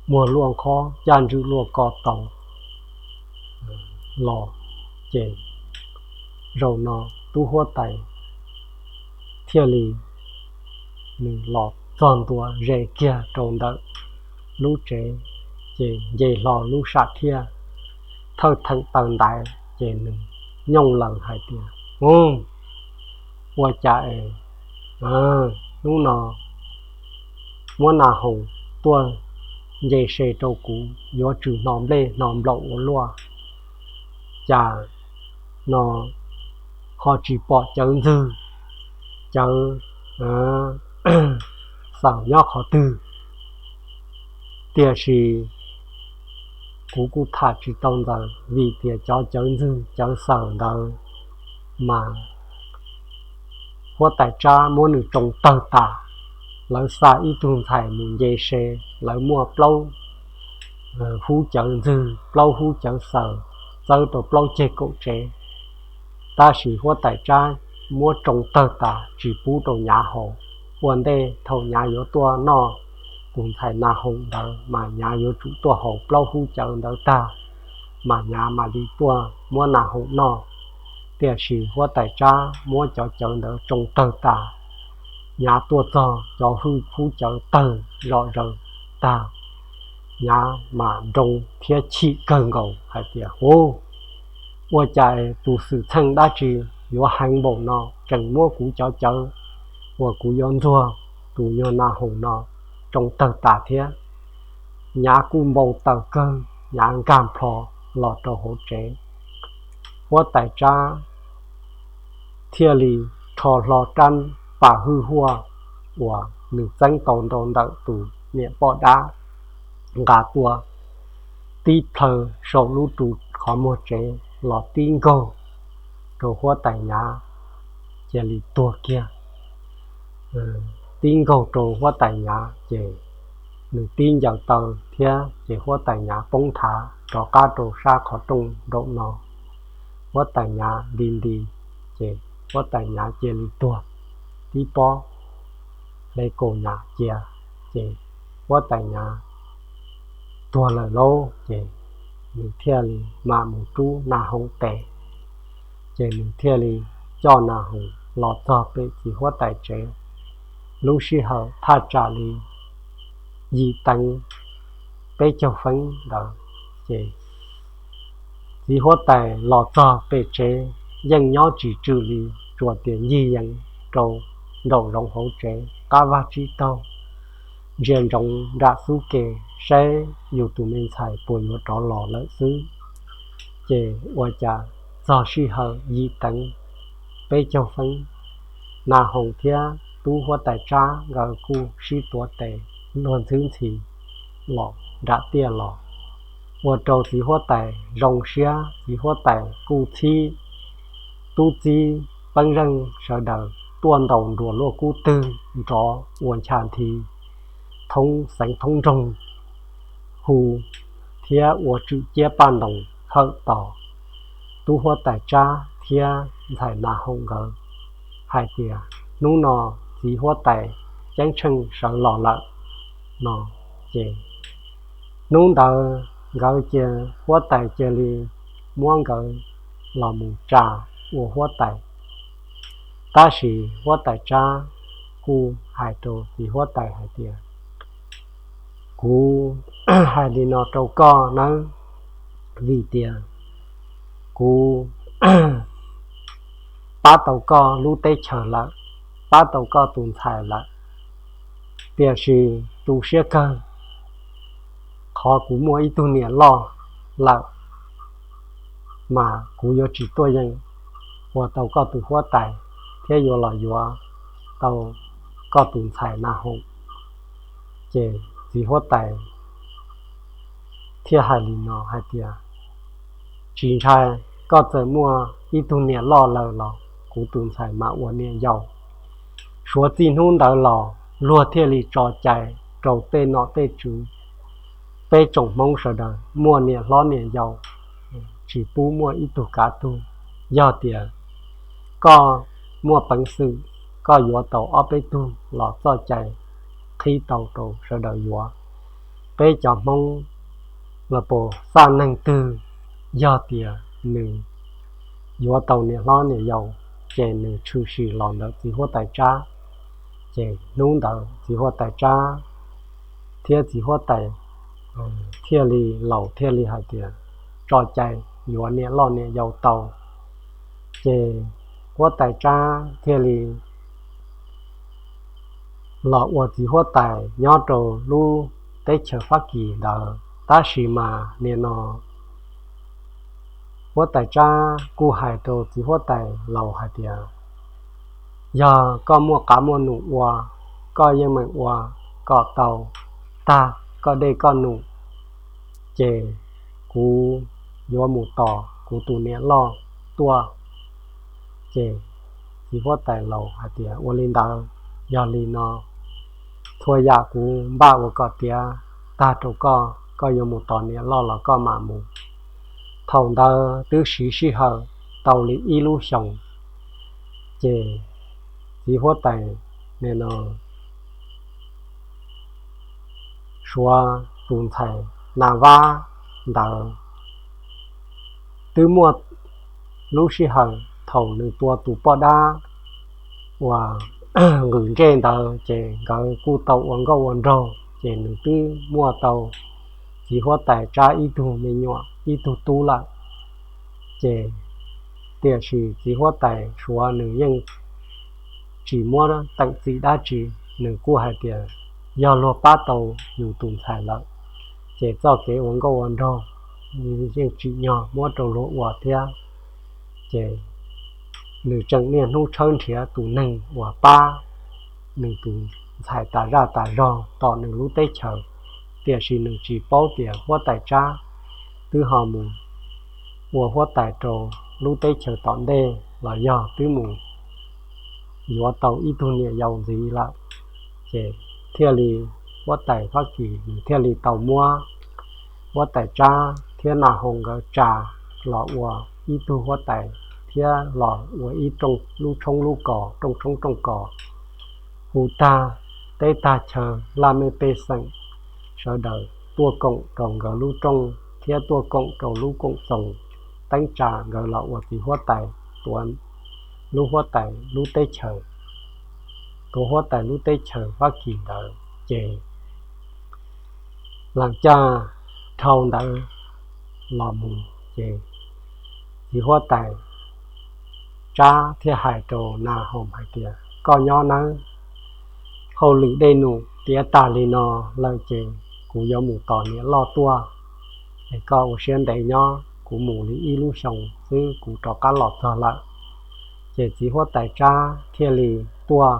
muag luaj nqhob, caj ntswg luaj ko taus los. Ces zaum no tub huab tais thiaj li nws los txog ntua ze kiag rau ntawm lub tsev, ces nce hlo lub sam thiaj thawj theem taw ntaiv ces nws nyooj laws hais tias, Ub, ua cas es hnub no muab Nas Hoom tuaj nce se rau kuv yuav tsum hno nplej hno nplaum ua luaj, cas no ho tsis pom cawv ntxwg cawv xawm nyob qhov twg. Tiam sis kuv kuj tham tsis tau ntxaws vim tias cov cawv ntxwg cawv xawm ntawd mas huab tais Tsab muab nws tsoo tawg tas. Lawv xa ib tug ntxhais mus nce se, lawv muaj plaub hub cawv ntxwg plaub hub cawv xawm txawb rau plaub ceg kaum tsev, tab sis huab tais Tsab muab tsoo tawg tas tsis pub rau Nyav haus. Ua ntej thaum Nyav yuav tuaj noj tus ntxhais Nas Hoom ntawd mas Nyav yuav tsum tuaj haus plaub hub cawv ntawd tag, mas Nyav mam li tuaj muab Nas Hoom noj. Tiam sis huab tais Tsab muab cov cawv ntawd tsoo tawg tas. Nyav tuaj txog cov hwj hub cawv tawg zom zaws tag, Nyav mam nroo thiab chim kawg nkaus hais tias, Huv, ua cas tus xwm txheej dab tsi yuav heev npaum no, tseem muab kuv cov cawv uas kuv yuav ntxuag tus nyuag Nas Hoom no tsoo tawg tas thiab. Nyav kuj npau taws kawg, Nyav nkag plho los rau hauv tsev. Huab tais Tsab thiaj li rho hlo rab pas hwj huaj uas nws txeeb tau rau ntawm tus niam poj dab nqa tuaj, tib plhaw saum lub ru qhov muag tsev los tib nkaug rau huab tais Nyav, cia li tuag kiag. Tib nkaug rau huab tais Nyav ces nws tib ncaws taw thiab ces huab tais Nyav poob thav rov qab rau sab qhov rooj nraum no. Huab tais Nyav nti nti, ces huab tais Nyav cia li tuag tib pob, hle kaus Nyav cia, ces huab tais Nyav tuag lawm lauj, ces nws thiaj li mam mus rub Nas Hoom tes, ces nws thiaj li coj Nas Hoom los txog pem txiv huab tais tsev. Lub sij hawm thaj tsam li yim teev peb caug feeb ntawd, ces txiv huab tais los txog pem tsev yeej nyob tsis tswm li, tsuas tias ncig yees rau nraum zoov hauv tsev qab vaj tsib taug, ntsia ntsoov nram xub ke saib yus tus me ntxhais puas yuav rov los lawm xwb. Ces ua cas txog sij hawm yim teev peb caug feeb, Nas Hoos thiab tub huab tais Tsab nkawd kuj sib tuav tes luag ntxhwb ntxhi los nram tiaj los, ua rau txiv huab tais zoo siab. Txiv huab tais kuj txhib tub txib pej xeem sawv daws tuaj ntaus nruas luaj kub twg nrov ua ncha nthi thoob xeev thoob nroog, hu thiab ua tswm ciab paj ntoos hawm tos tub huab tais Tsab thiab ntxhais Nas Hoos nkawd hais tias, hnub no txiv huab tais ceeb tsheej sawv los lawm no. Ces hnub ntawd nkawd cia, huab tais cia li muab nkawd los mus tsa ua huab tais. Tab sis huab tais Tsab kuj hais rau txiv huab tais hais tias, kuv hais li no rau koj nawb, vim tias kuv pab tau koj lub teb chaws lawm, pab tau koj tus ntxhais lawm, tiam sis tu siab kawg, qhov kuv muaj ib tug niam loj lawm, mas kuv yuav tsis tuaj yeem ua tau koj tus huab tais thiab yuav los yuav tau koj tus ntxhais Nas Hoos. Ces txiv huab tais thiaj hais li no hais tias, tsis ntshai, koj txawm muaj ib tug niam loj lawm los kuv tus ntxhais mas ua niam yau. Suav txij hnub ntawd los luag thiaj li tso cai rau tej nom tej tswv, peb tsoom Hmoob sawv daws muaj niam hlob niam yau, tsis pub muaj ib tug kav tug. Yog tias koj muaj peev xwm, koj yuav tau ob peb tug los txoj cai qhib tau rau sawv daws yuav. Peb cov Hmoob los puas xaj neeg twg, yog tias nws yuav tau niam hlob niam yau, ces nws tshwm sim los ntawm txiv huab tais Tsab. Ces hnub ntawd txiv huab tais Tsab thiab txiv huab tais thiaj li laus thiaj li hais tias tso cai yuav niam loj niam yau tau. Ces huab tais Tsab thiaj li los ua txiv huab tais nyob rau lub teb chaws Fab Kis ntawd. Tab sis mas nim no huab tais Tsab kuj hais rau txiv huab tais laus hais tias, yog koj muaj qav muaj num ua, koj yeej meem ua kom tau tag koj dej koj num, ces kuv yuav mus tos kuv tus niam loj tuaj. Ces txiv huab tais laus hais tias, ua li ntawd, yog li no txhua yam kuv npaj ua kom tiav tag rau koj, koj yuav mus tos niam loj los koj mam mus. Thaum ntawd twb siv sij hawm tau li ib lub xyoos, ces txiv huab tais nim no Suav tus ntxhais Nas Vab ntawd twb muaj lub sij hawm thaum nws tua tus poj dab uas nqwm ntsej ntawd, ces nkawd kuj tau ua nkauj ua nraug, ces nws twb muaj tau txiv huab tais Tsab ib tug me nyuam ib tug tub lawm. Ces tiam sis txiv huab tais Suav nws yeej tsis muab teem txim dab tsi, nws kuj hais tias yog luag pab tau yus tus ntxhais lawm, ces txoj kev ua nkauj ua nraug yeej tsim nyog muab rau luag ua thiab. Ces nws tseem niaj hnub tshawb nrhiav tus neeg uas pab nws tus ntxhais tas zaj tas zog tom nws lub teb chaws, tiam sis nws tsis paub tias huab tais Tsab twb ho mus ua huab tais rau lub teb chaws tom ntej los yog twb mus yuav tau ib tug niam yau ntxiv lawm. Ces thiaj li huab tais Fab Kis nws thiaj li tau muab huab tais Tsab thiab Nas Hoos nkawd tsa los ua ib tug huab tais thiab los ua ib rooj lub tshoob lub kos, rooj tshoob rooj kos, hu tag teb tag chaw laj mej pej xeem sawv daws tuaj koom rau nkawd lub rooj thiab tuaj koom rau lub koom txoos teeb tsa nkawd los ua txiv huab tais tuav lub huab tais lub teb chaws, tuav huab tais lub teb chaws Fab Kis ntawd. Ces lees caj dhau ntawd los mus ces txiv huab tais Tsab thiaj hais rau Nas Hoos hais tias, koj nyob nawb, hauj lwm dej num tiav tag li no lawm ces kuv yuav mus tos niam loj tuaj, es koj ua siab ntev nyob, kuv mus li ib lub xyoos xwb kuv rov qab los txog lawm. Ces txiv huab tais Tsab thiaj li tuaj,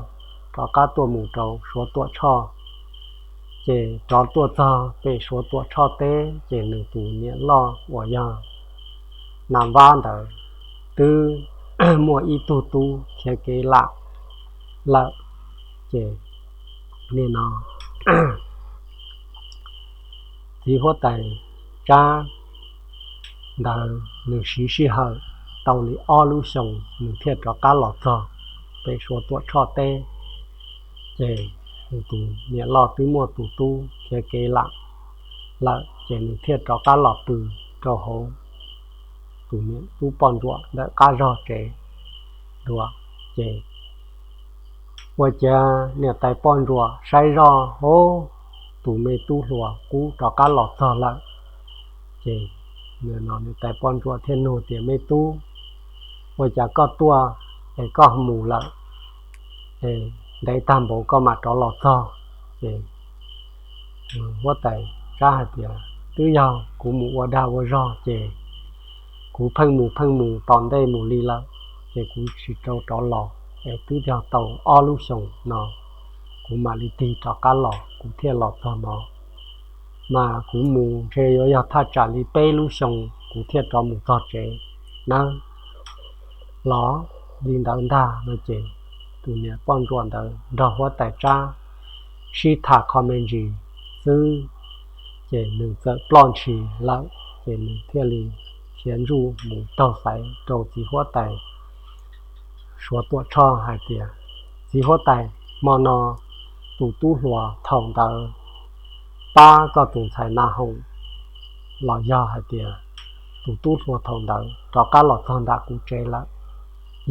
rov qab tuaj mus rau Suav Tuam Tshoj. Ces rov tuaj txog pem Suav Tuam Tshoj teb ces nws tus niam loj uas yog Nas Vab ntawd twb muaj ib tug tub khiav kev lam lawm. Ces nim no txiv huab tais Tsab ntawd nws siv sij hawm tau li ob lub xyoos nws thiaj rov qab los txog pem Suav Tuam Tshoj teb. Ces nws tus niam loj twb muaj tus tub khiav kev lam lawm ces nws thiaj rov qab los pw rau hauv tus niam tub poj ntsuam ntawm qab zog tsev dua. Ces ua cas niam tais poj ntsuam saib zoj, hov, tus me tub hluas qub rov qab los txog lawm. Ces niam tais poj ntsuam thiaj nug tias, me tub, ua cas koj tuaj es koj mus lawm es ntev tag npaum koj mam rov los txog? Ces huab tais Tsab hais tias, twb yog kuv mus ua dag ua zog ces kuv pheej mus pheej mus tom ntej mus li lawm, ces kuv tsis tau rov los, es twb yog tau ob lub xyoos no kuv mam li tig rov qab los kuv thiaj los txog no. Mas kuv mus ntshe yuav yog thaj tsam li peb lub xyoos kuv thiaj rov mus txog tsev nawb. Los li ntawd ntag no ces tus niam poj ntsuam ntawd nrog huab tais Tsab sib tham qho me ntsis xwb, ces nws txawm ploj ntshis lawm, ces nws thiaj li khiav ntsuj mus taug xaiv rau txiv huab tais Suav Tuam Tshoj hais tias, txiv huab tais, hmo no tus tub hluas thaum ntawd pab koj tus ntxhais Nas Hoos, los yog hais tias tus tub hluas thaum ntawd rov qab los txog nram kuv tsev lawm.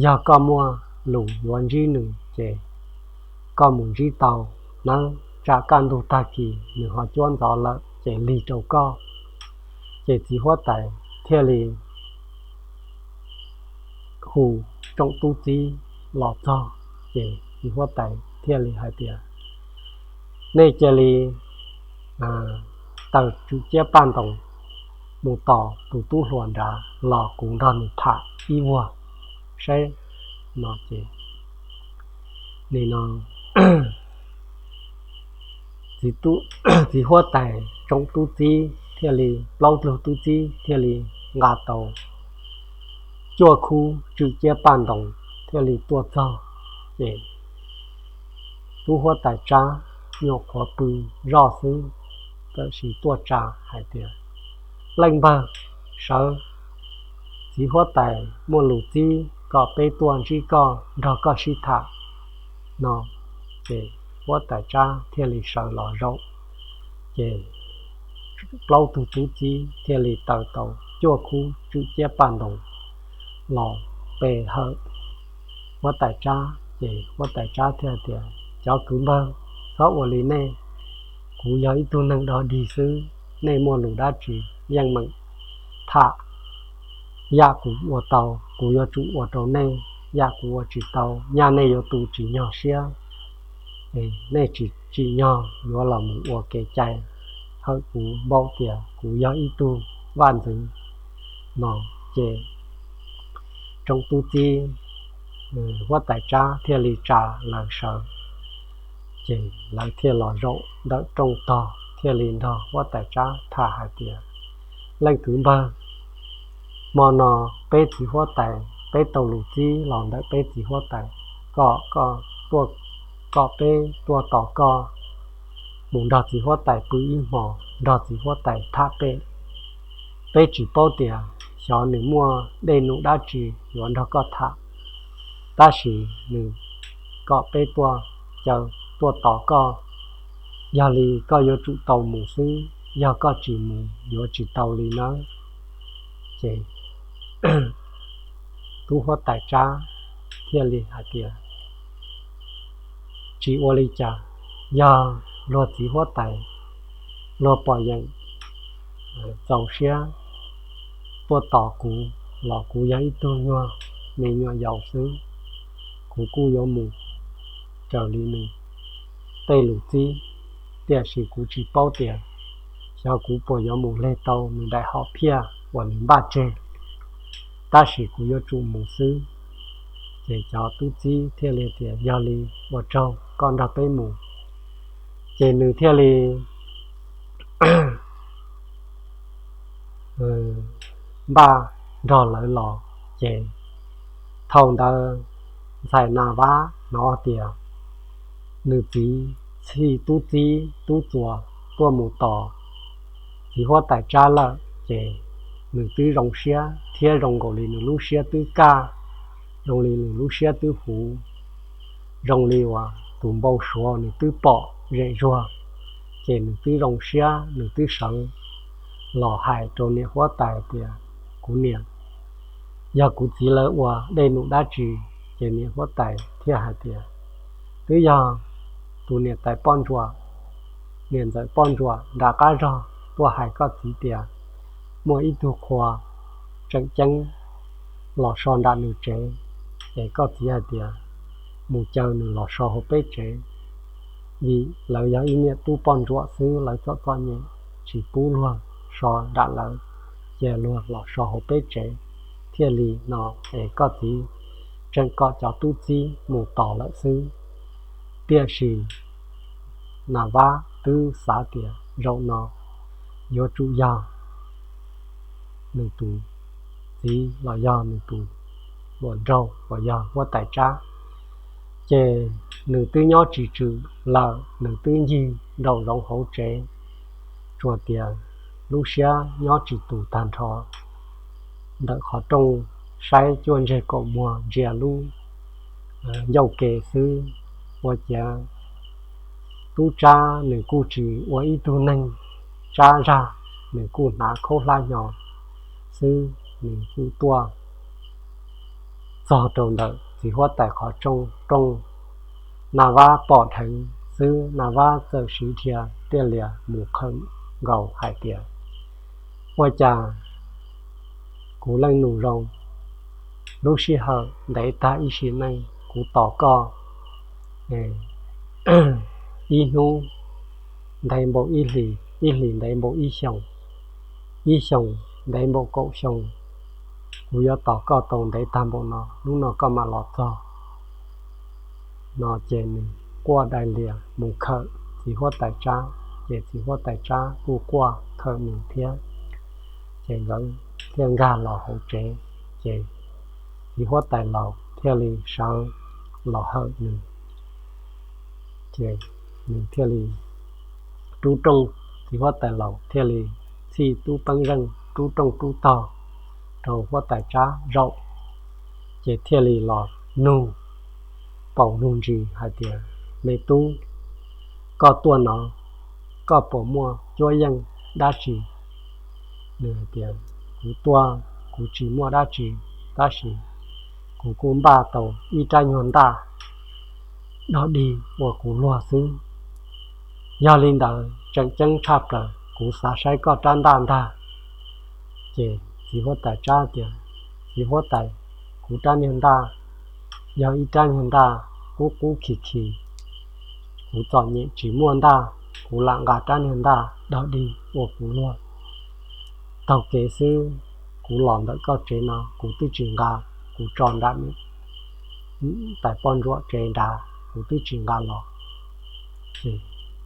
Yog koj muaj lus yuav ntsib nws ces koj mus ntsib tau nawb, tsam kaj ntug tag kis nws ho cuab ntxov lawm ces lig rau koj. Ces txiv huab tais thiaj li hu tsoom tub txib los txog, ces txiv huab tais thiaj li hais tias, nej cia li taws tswm ciab paj ntoos mus tos tus tub hluas nrad los kuv nrog nws tham ib vuag seb no ces nim no txiv huab tais tsoom tub txib thiaj li, plaub tug tub txib thiaj li nqa tau cuaj khub tswm ciab paj ntoos thiaj li tuaj txog. Ces tub huab tais Tsab nyuam qhuav pw zoj xwb, tam sim tuaj tsa hais tias, leej npawg, sawv, txiv huab tais muaj lus txib kom peb tuaj ntsib koj nrog koj sib tham no. Ces huab tais Tsab thiaj li sawv los zaum, ces plaub tug tub txib thiaj li taws tau cuaj khub tswm ciab paj ntoos los pe hawm huab tais Tsab. Ces huab tais Tsab thiaj tias, cov kwv npawg, txhob ua li nej, kuv yog ib tug neeg dog dig xwb, nej muaj lus dab tsi yeej meem tham. Yam kuv ua tau kuv yuav tsum ua rau nej, yam kuv ua tsis tau nyaj nej yuav tu tsis nyog siab. Nej tsis tsim nyog yuav los mus ua kev cai hawm kuv, npaum tias kuv yog ib tug vaj ntxwv no. Ces tsoom tub txib, huab tais Tsab thiaj li tsa lawv sawv, ces lawv thiaj los zaum ntawm rooj tog thiaj li nrog huab tais Tsab tham hais tias, leej kwv npawg, hmo no peb txiv huab tais, peb tau lus txib los ntawm peb txiv huab tais kom, kom peb tuaj tos koj mus nrog txiv huab tais pw ib hmos, nrog txiv huab tais tham pem. Peb tsis paub tias xyov nws muaj dej num dab tsi yuav nrog koj tham, tab sis nws kom peb tuaj caw, tuaj tos koj. Yog li koj yuav tsum tau mus xwb, yog koj tsis mus yuav tsis tau li nawb. Ces tub huab tais Tsab thiaj li hais tias, tsis ua li cas, yog luag txiv huab tais, luag pom yeem txaus siab tuaj tos kuv los kuv yog ib tug nyuag me nyuam yaus xwb. Kuv kuj yuav mus raws li nws tej lus txib, tiam sis kuv tsis paub tias xyov kuv puas yuav mus leg tau nws daim hom phiaj uas nws npaj tseg, tab sis kuv yuav tsum mus xwb. Ces cov tub txib thiaj li tias, Yog li ua tsaug, koj nrog peb mus. Ces nws thiaj li npaj nrog lawv los. Ces thaum ntawd ntxhais Nas Vab hnov tias nws txiv txhij tub txib tub txuas tuaj mus tos txiv huab tais Tsab lawm, ces nws twb zoo siab thiab zoo nkaus li nws lub siab twb kaj, zoo li nws lub siab twb huv, zoo li uas tus npau suav nws twb pom zem zuag. Ces nws twb zoo siab, nws twb sawv los hais rau niam huab tais tias, Kuv niam, yog kuv txiv lawv ua dej num dab tsi? Ces niam huab tais thiaj hais tias, Twb yog tus niam tais poj ntsuam, niam ntxawm poj ntsuam nram qab zog tuaj hais koj txiv tias muaj ib tug qhua tseem ceeb los so nram nws tsev, ces koj txiv hais tias mus caw nws los so hauv peb tsev, vim lawv yog ib niam tub poj ntsuam xwb, lawv txom txom nyem tsis pub luag so nram lawv, ces luag los so hauv peb tsev thiaj li no, es koj txiv tseem kom cov tub txib mus tos lawm xwb. Tiam sis Nas Vab twb xav tias zaum no yuav tsum yog nws tus txiv los yog nws tus hluas nraug uas yog huab tais Tsab. Ces nws twb nyob tsis tswm lawm, nws twb ncig nraum zoov hauv tsev, tsuas tias lub siab nyob tsis tus tag nrho. Ntawm qhov rooj saib cuaj ntseg kaum muag ntsia lub ncauj ke xwb. Ua ciav tub Tsab nws kuj tsis ua ib tug neeg tsab zag, nws kuj hnav khaub hlab nyo xwb, nws kuj tuaj txog rau ntawm txiv huab tais qhov rooj. Nas Vab pom dheev xwb, Nas Vab txawm siv dhia tiaj lias mus qhawm nkaus hais tias, Ua cas kuv leej nus zoo, lub sij hawm ntev tag ib sim neej kuv tos koj ib hnub ntev npaum ib hlis, ib hlis ntev npaum ib xyoos, ib xyoos ntev npaum kaum xyoo, kuv yuav tos koj tau ntev tag npaum no, hnub no koj mam los txog. No ces nws quaj dai lias mus khawm txiv huab tais Tsab, ces txiv huab tais Tsab kuj quaj khawm nws thiab. Ces nkawd thiaj nkag los hauv tsev, ces txiv huab tais laus thiaj li sawv los hawm nws. Ces nws thiaj li rub rooj, txiv huab tais laus thiaj li txhij tub peeb zeej rub rooj rub tog rau huab tais Tsab zaum, ces thiaj li los nug paus nug ntsis hais tias, Me tub, koj tuaj no, koj puas muaj cuab yeej dab tsi? Nws hais tias, Kuv tuaj, kuv tsis muaj dab tsi, tab sis kuv kuj npaj tau ib rab nyuag ntaj dog dig ua kuv luag xwb. Yog li ntawd tseem ceeb tshaj plaws kuv xav saib koj rab ntaj ntag. Ces txiv huab tais Tsab tias, Txiv huab tais, kuv rab niag ntaj yog ib rab niag ntaj qub qub khi khi, kuv txom nyem tsis muaj ntaj, kuv lam nqa rab niag ntaj dog dig ua kuv luag. Taug kev xwb, kuv los ntawm koj tsev no kuv twb tsis nqa, kuv tso nram tais poj ntsuam tsev nrad kuv twb tsis nqa los.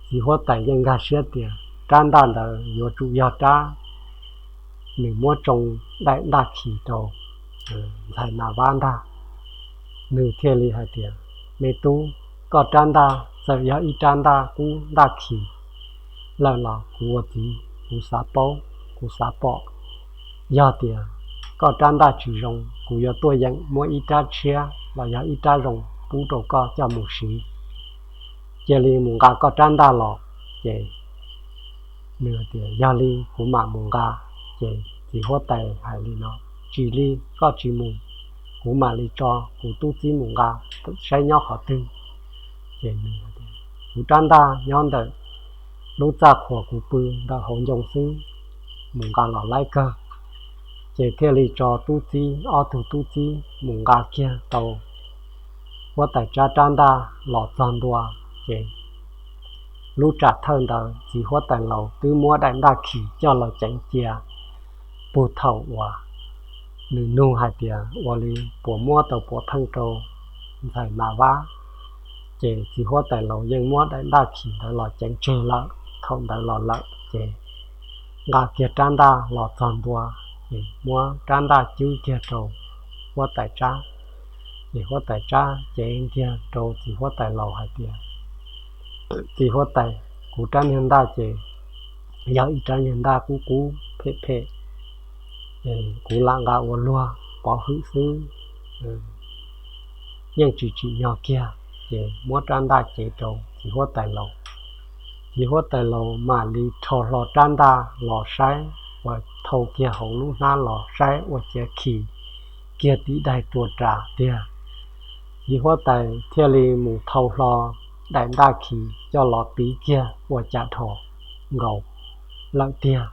Txiv huab tais yeej nkag siab tias rab ntaj ntawd yuav tsum yog rab nws muab tsoo daim ntaj khi rau ntxhais Nas Vab ntag. Nws thiaj li hais tias, Me tub, koj rab ntaj txawm yog ib rab ntaj qub ntaj khi lawm los kuv ua txiv kuv xav paub, kuv xav pom. Yog tias koj rab ntaj tsis zoo, kuv yuav tuaj yeem muab ib rab tshiab los yog ib rab zoo pub rau koj coj mus siv. Cia li mus nqa koj rab ntaj los. Ces nws tias, Yog li kuv mam mus nqa. Ces txiv huab tais hais li no, Tsis li, koj tsis mus, kuv mam li tso kuv tub txib mus nqa saib nyob qhov twg. Ces nws, Kuv rab ntaj nyob ntawm lub txaj qhuas kuv pw ntawm hauv ncoo xwb, mus nqa los laib kawg. Ces thiaj li tso tub txib, ob tug tub txib mus nqa kiag tau huab tais Tsab rab ntaj los txog ntua. Ces lub tsam thawj ntawd txiv huab tais laus twb muab daim ntaj khi coj los ceev cia puag thaum uas nws nug hais tias ua li puas muab tau puav pheej rau ntxhais Nas Vab. Ces txiv huab tais laus yeej muab daim ntaj khi ntawd los ceev tseg lawm. Thaum ntawd los lawm ces nqa kiag rab ntaj los txog ntua, ces muab rab ntaj cwb kiag rau huab tais Tsab. Ces huab tais Tsab cev kiag rau txiv huab tais laus hais tias, Txiv huab tais, kuv rab niag ntaj ces yog ib rab niag ntaj qub qub phem phem, kuv lam nqa ua luag pov hwm xwb, yeej tsis tsim nyog kiag. Ces muab rab ntaj cev rau txiv huab tais laus. Txiv huab tais laus mam li rho hlo rab ntaj los saib, uas thau kiag hauv lub hnab los saib ua ciav khi kiag tim daim tua ras tiag. Txiv huab tais thiaj li mus thau hlo daim ntaj khi coj los piv kiag ua cas dhos nkaus lawm tiag.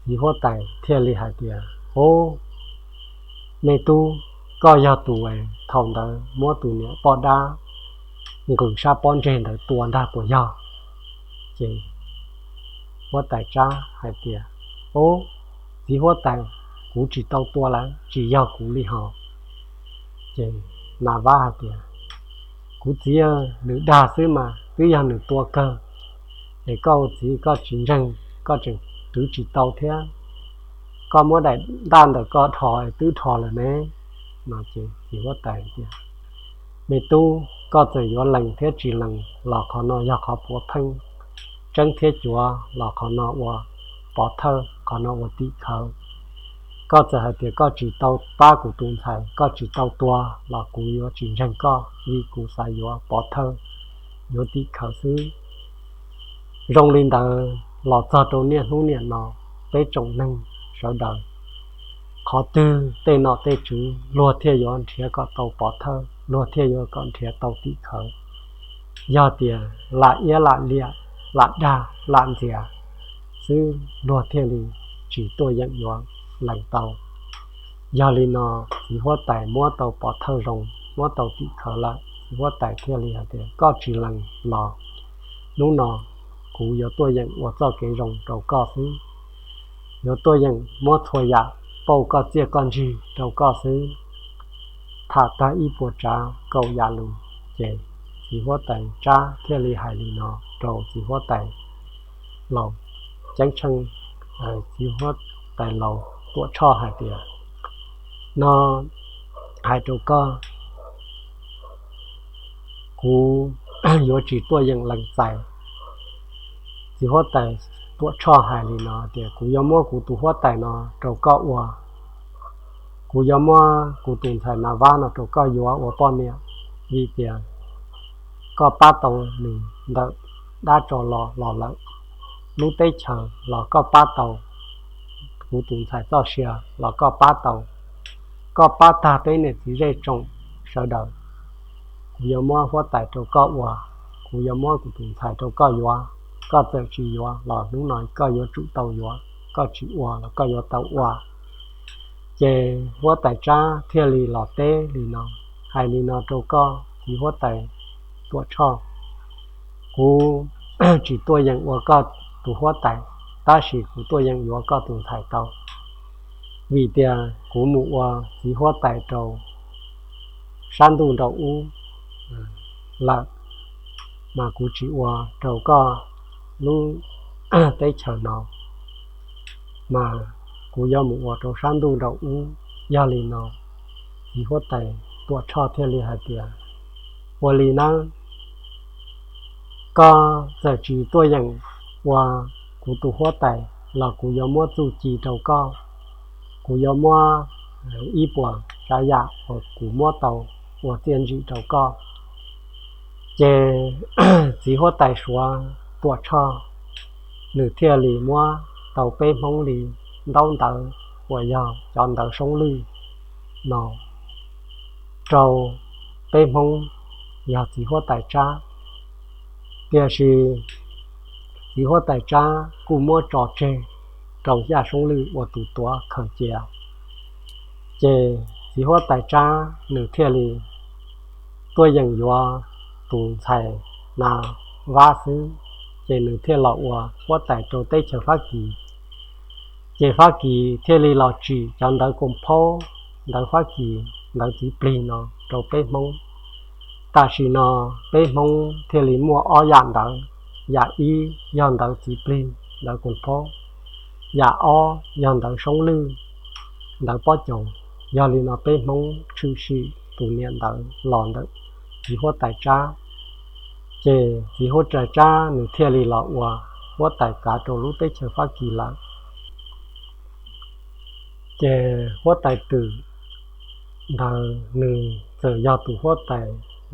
Txiv huab tais thiaj li hais tias, Ub, me tub, koj yog tus thaum ntawd muab tus niam poj dab nqws sab pob ntseg ntawd tua ntag puas yog? Ces huab tais Tsab hais tias, Ub, txiv huab tais, kuv tsis tau tua lawm, tsis yog kuv li hos. Ces Nas Vab hais tias, Kuv txiv, nws dag xwb mas, twb yog nws tua kawg. Es koj ua txiv koj tsis ntseeg, koj tseem twv tsis tau thiab. Koj muab daim ntaj ntawm koj dhos twb dhos lawm ne. No ces txiv huab tais tias, Me tub, koj txawm yuav lees thiab tsis lees los qhov no yog qhov puav pheej, tseeb thiab cuav los qhov no ua pov thawj, qhov no ua tim khawv. Koj txawm hais tias koj tsis tau pab kuv tus ntxhais, koj tsis tau tua los kuv yuav tsis ntseeg koj, vim kuv xav yuav pov thawj, yuav tim khawv xwb. Zoo li ntawd los txog rau niaj hnub niam no, peb tsoom neeg sawv daws, qhov twg tej nom tej tswv luag thiaj yuav nrhiav kom tau pov thawj, luag thiaj yuav kom nrhiav tau tim khawv. Yog tias lam iab lam liam, lam dag lam ntxias xwb luag thiaj li tsis tuaj yeem yuav lees tau. Yog li no, txiv huab tais muab tau pov thawj zoo, muab tau tim khawv lawm, txiv huab tais thiaj li hais tias, Koj tsis lees los hnub no kuv yuav tuaj yeem ua txoj kev zoo rau koj xwb, yuav tuaj yeem muab txhua yam pauj koj txiaj koj ntsig rau koj xwb, tham tag ib puas tsav kaum yam lus. Ces txiv huab tais Tsab thiaj li hais li no rau txiv huab tais laus Ceeb Tsheej, txiv huab tais laus Tuam Tshoj hais tias, No, hais rau koj, kuv yuav tsis tuaj yeem lees txais. Txiv huab tais Tuam Tshoj hais li no tias, Kuv yuav muab kuv tus huab tais no rau koj ua, kuv yuav muab kuv tus ntxhais Nas Vab no rau koj yuav ua poj niam, vim tias koj pab tau nws ntawm dab tso los los lawm, lub teb chaws los koj pab tau, kuv tus ntxhais txoj sia los koj pab tau, koj pab tag peb niam txiv zej tsoom sawv daws. Kuv yuav muab huab tais rau koj ua, kuv yuav muab kuv tus ntxhais rau koj yuav, koj txawm tsis yuav los hnub no koj yuav tsum tau yuav, koj tsis ua los koj yuav tau ua. Ces huab tais Tsab thiaj li los teb li no, Hais li no rau koj, txiv huab tais Tuam Tshoj, kuv tsis tuaj yeem ua koj tus huab tais, tab sis kuv tuaj yeem yuav koj tus ntxhais tau, vim tias kuv mus ua txiv huab tais rau sab ntuj nraum ub lawm, mas kuv tsis ua rau koj lub teb chaws no, mas kuv yuav mus ua rau sab ntuj nraum ub. Yog li no, txiv huab tais Tuam Tshoj thiaj li hais tias, Ua li nawb, koj txawm tsis tuaj yeem ua kuv tus huab tais los kuv yuav muab txuj ci rau koj, kuv yuav muab ib puas tsav yam uas kuv muab tau ua txiaj ntsim rau koj. Ces txiv huab tais Suav Tuam Tshoj, nws thiaj li muab tau peb hmoob li ntaub ntawv uas yog cov ntawv soob lwj no rau peb hmoob yog txiv huab tais Tsab. Tiam sis txiv huab tais Tsab kuj muab tso tseg rau Yaj Soob Lwj ua tus tuav khaws cia. Ces txiv huab tais Tsab nws thiaj li tuaj yeem yuav tus ntxhais na Vab xwb, ces nws thiaj los ua huab tais rau teb chaws Fab Kis. Ces Fab Kis thiaj li los tsim cov ntawv koom phaub, ntawv Fab Kis, ntawv txiv plig no rau peb Hmoob. Tam sim no peb Hmoob thiaj li muaj ob yam ntawv, yam ib yog ntawv txiv plig, ntawv koom phaub, yam ob yog ntawv soob lwj, ntawv pob coos. Yog li no peb Hmoob tshwm sim tus niam ntawv los ntawm txiv huab tais Tsab, ces txiv huab tais Tsab nws thiaj li los ua huab tais kav rau lub teb chaws Fab Kis lawm. Ces huab tais Twm ntawd nws txawm yog tus huab tais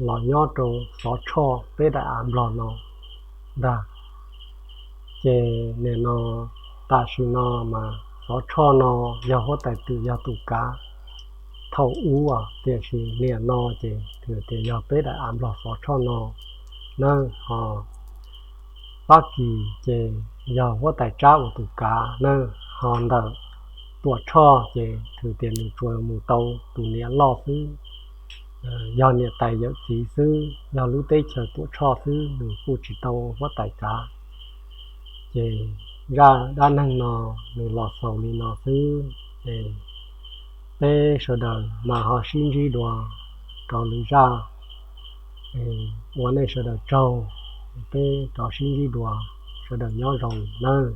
los nyob rau Xov Tshoj peb daim av Nplog no ntag. Ces nim no, tam sim no mas Xov Tshoj no yog huab tais Twm yog tus kav thaum ub, tiam sis nim no ces tias yog peb daim av Nplog Xov Tshoj no na, ho Fab Kis ces yog huab tais Tsab ua tus kav na, ho ntawm Tuam Tshoj ces thwm tias nws tsuas mus tau tus niam loj xwb, yog niam tais yawm txiv xwb, yog lub teb chaws Tuam Tshoj xwb, nws kuj tsis tau huab tais kav. Ces zaj dab neeg no nws los xaus li no xwb, ces peb sawv daws mas ho sib ntsib dua rau lwm zaj. Ua nej sawv daws tsaug, peb rov sib ntsib dua, sawv daws nyob zoo nawb.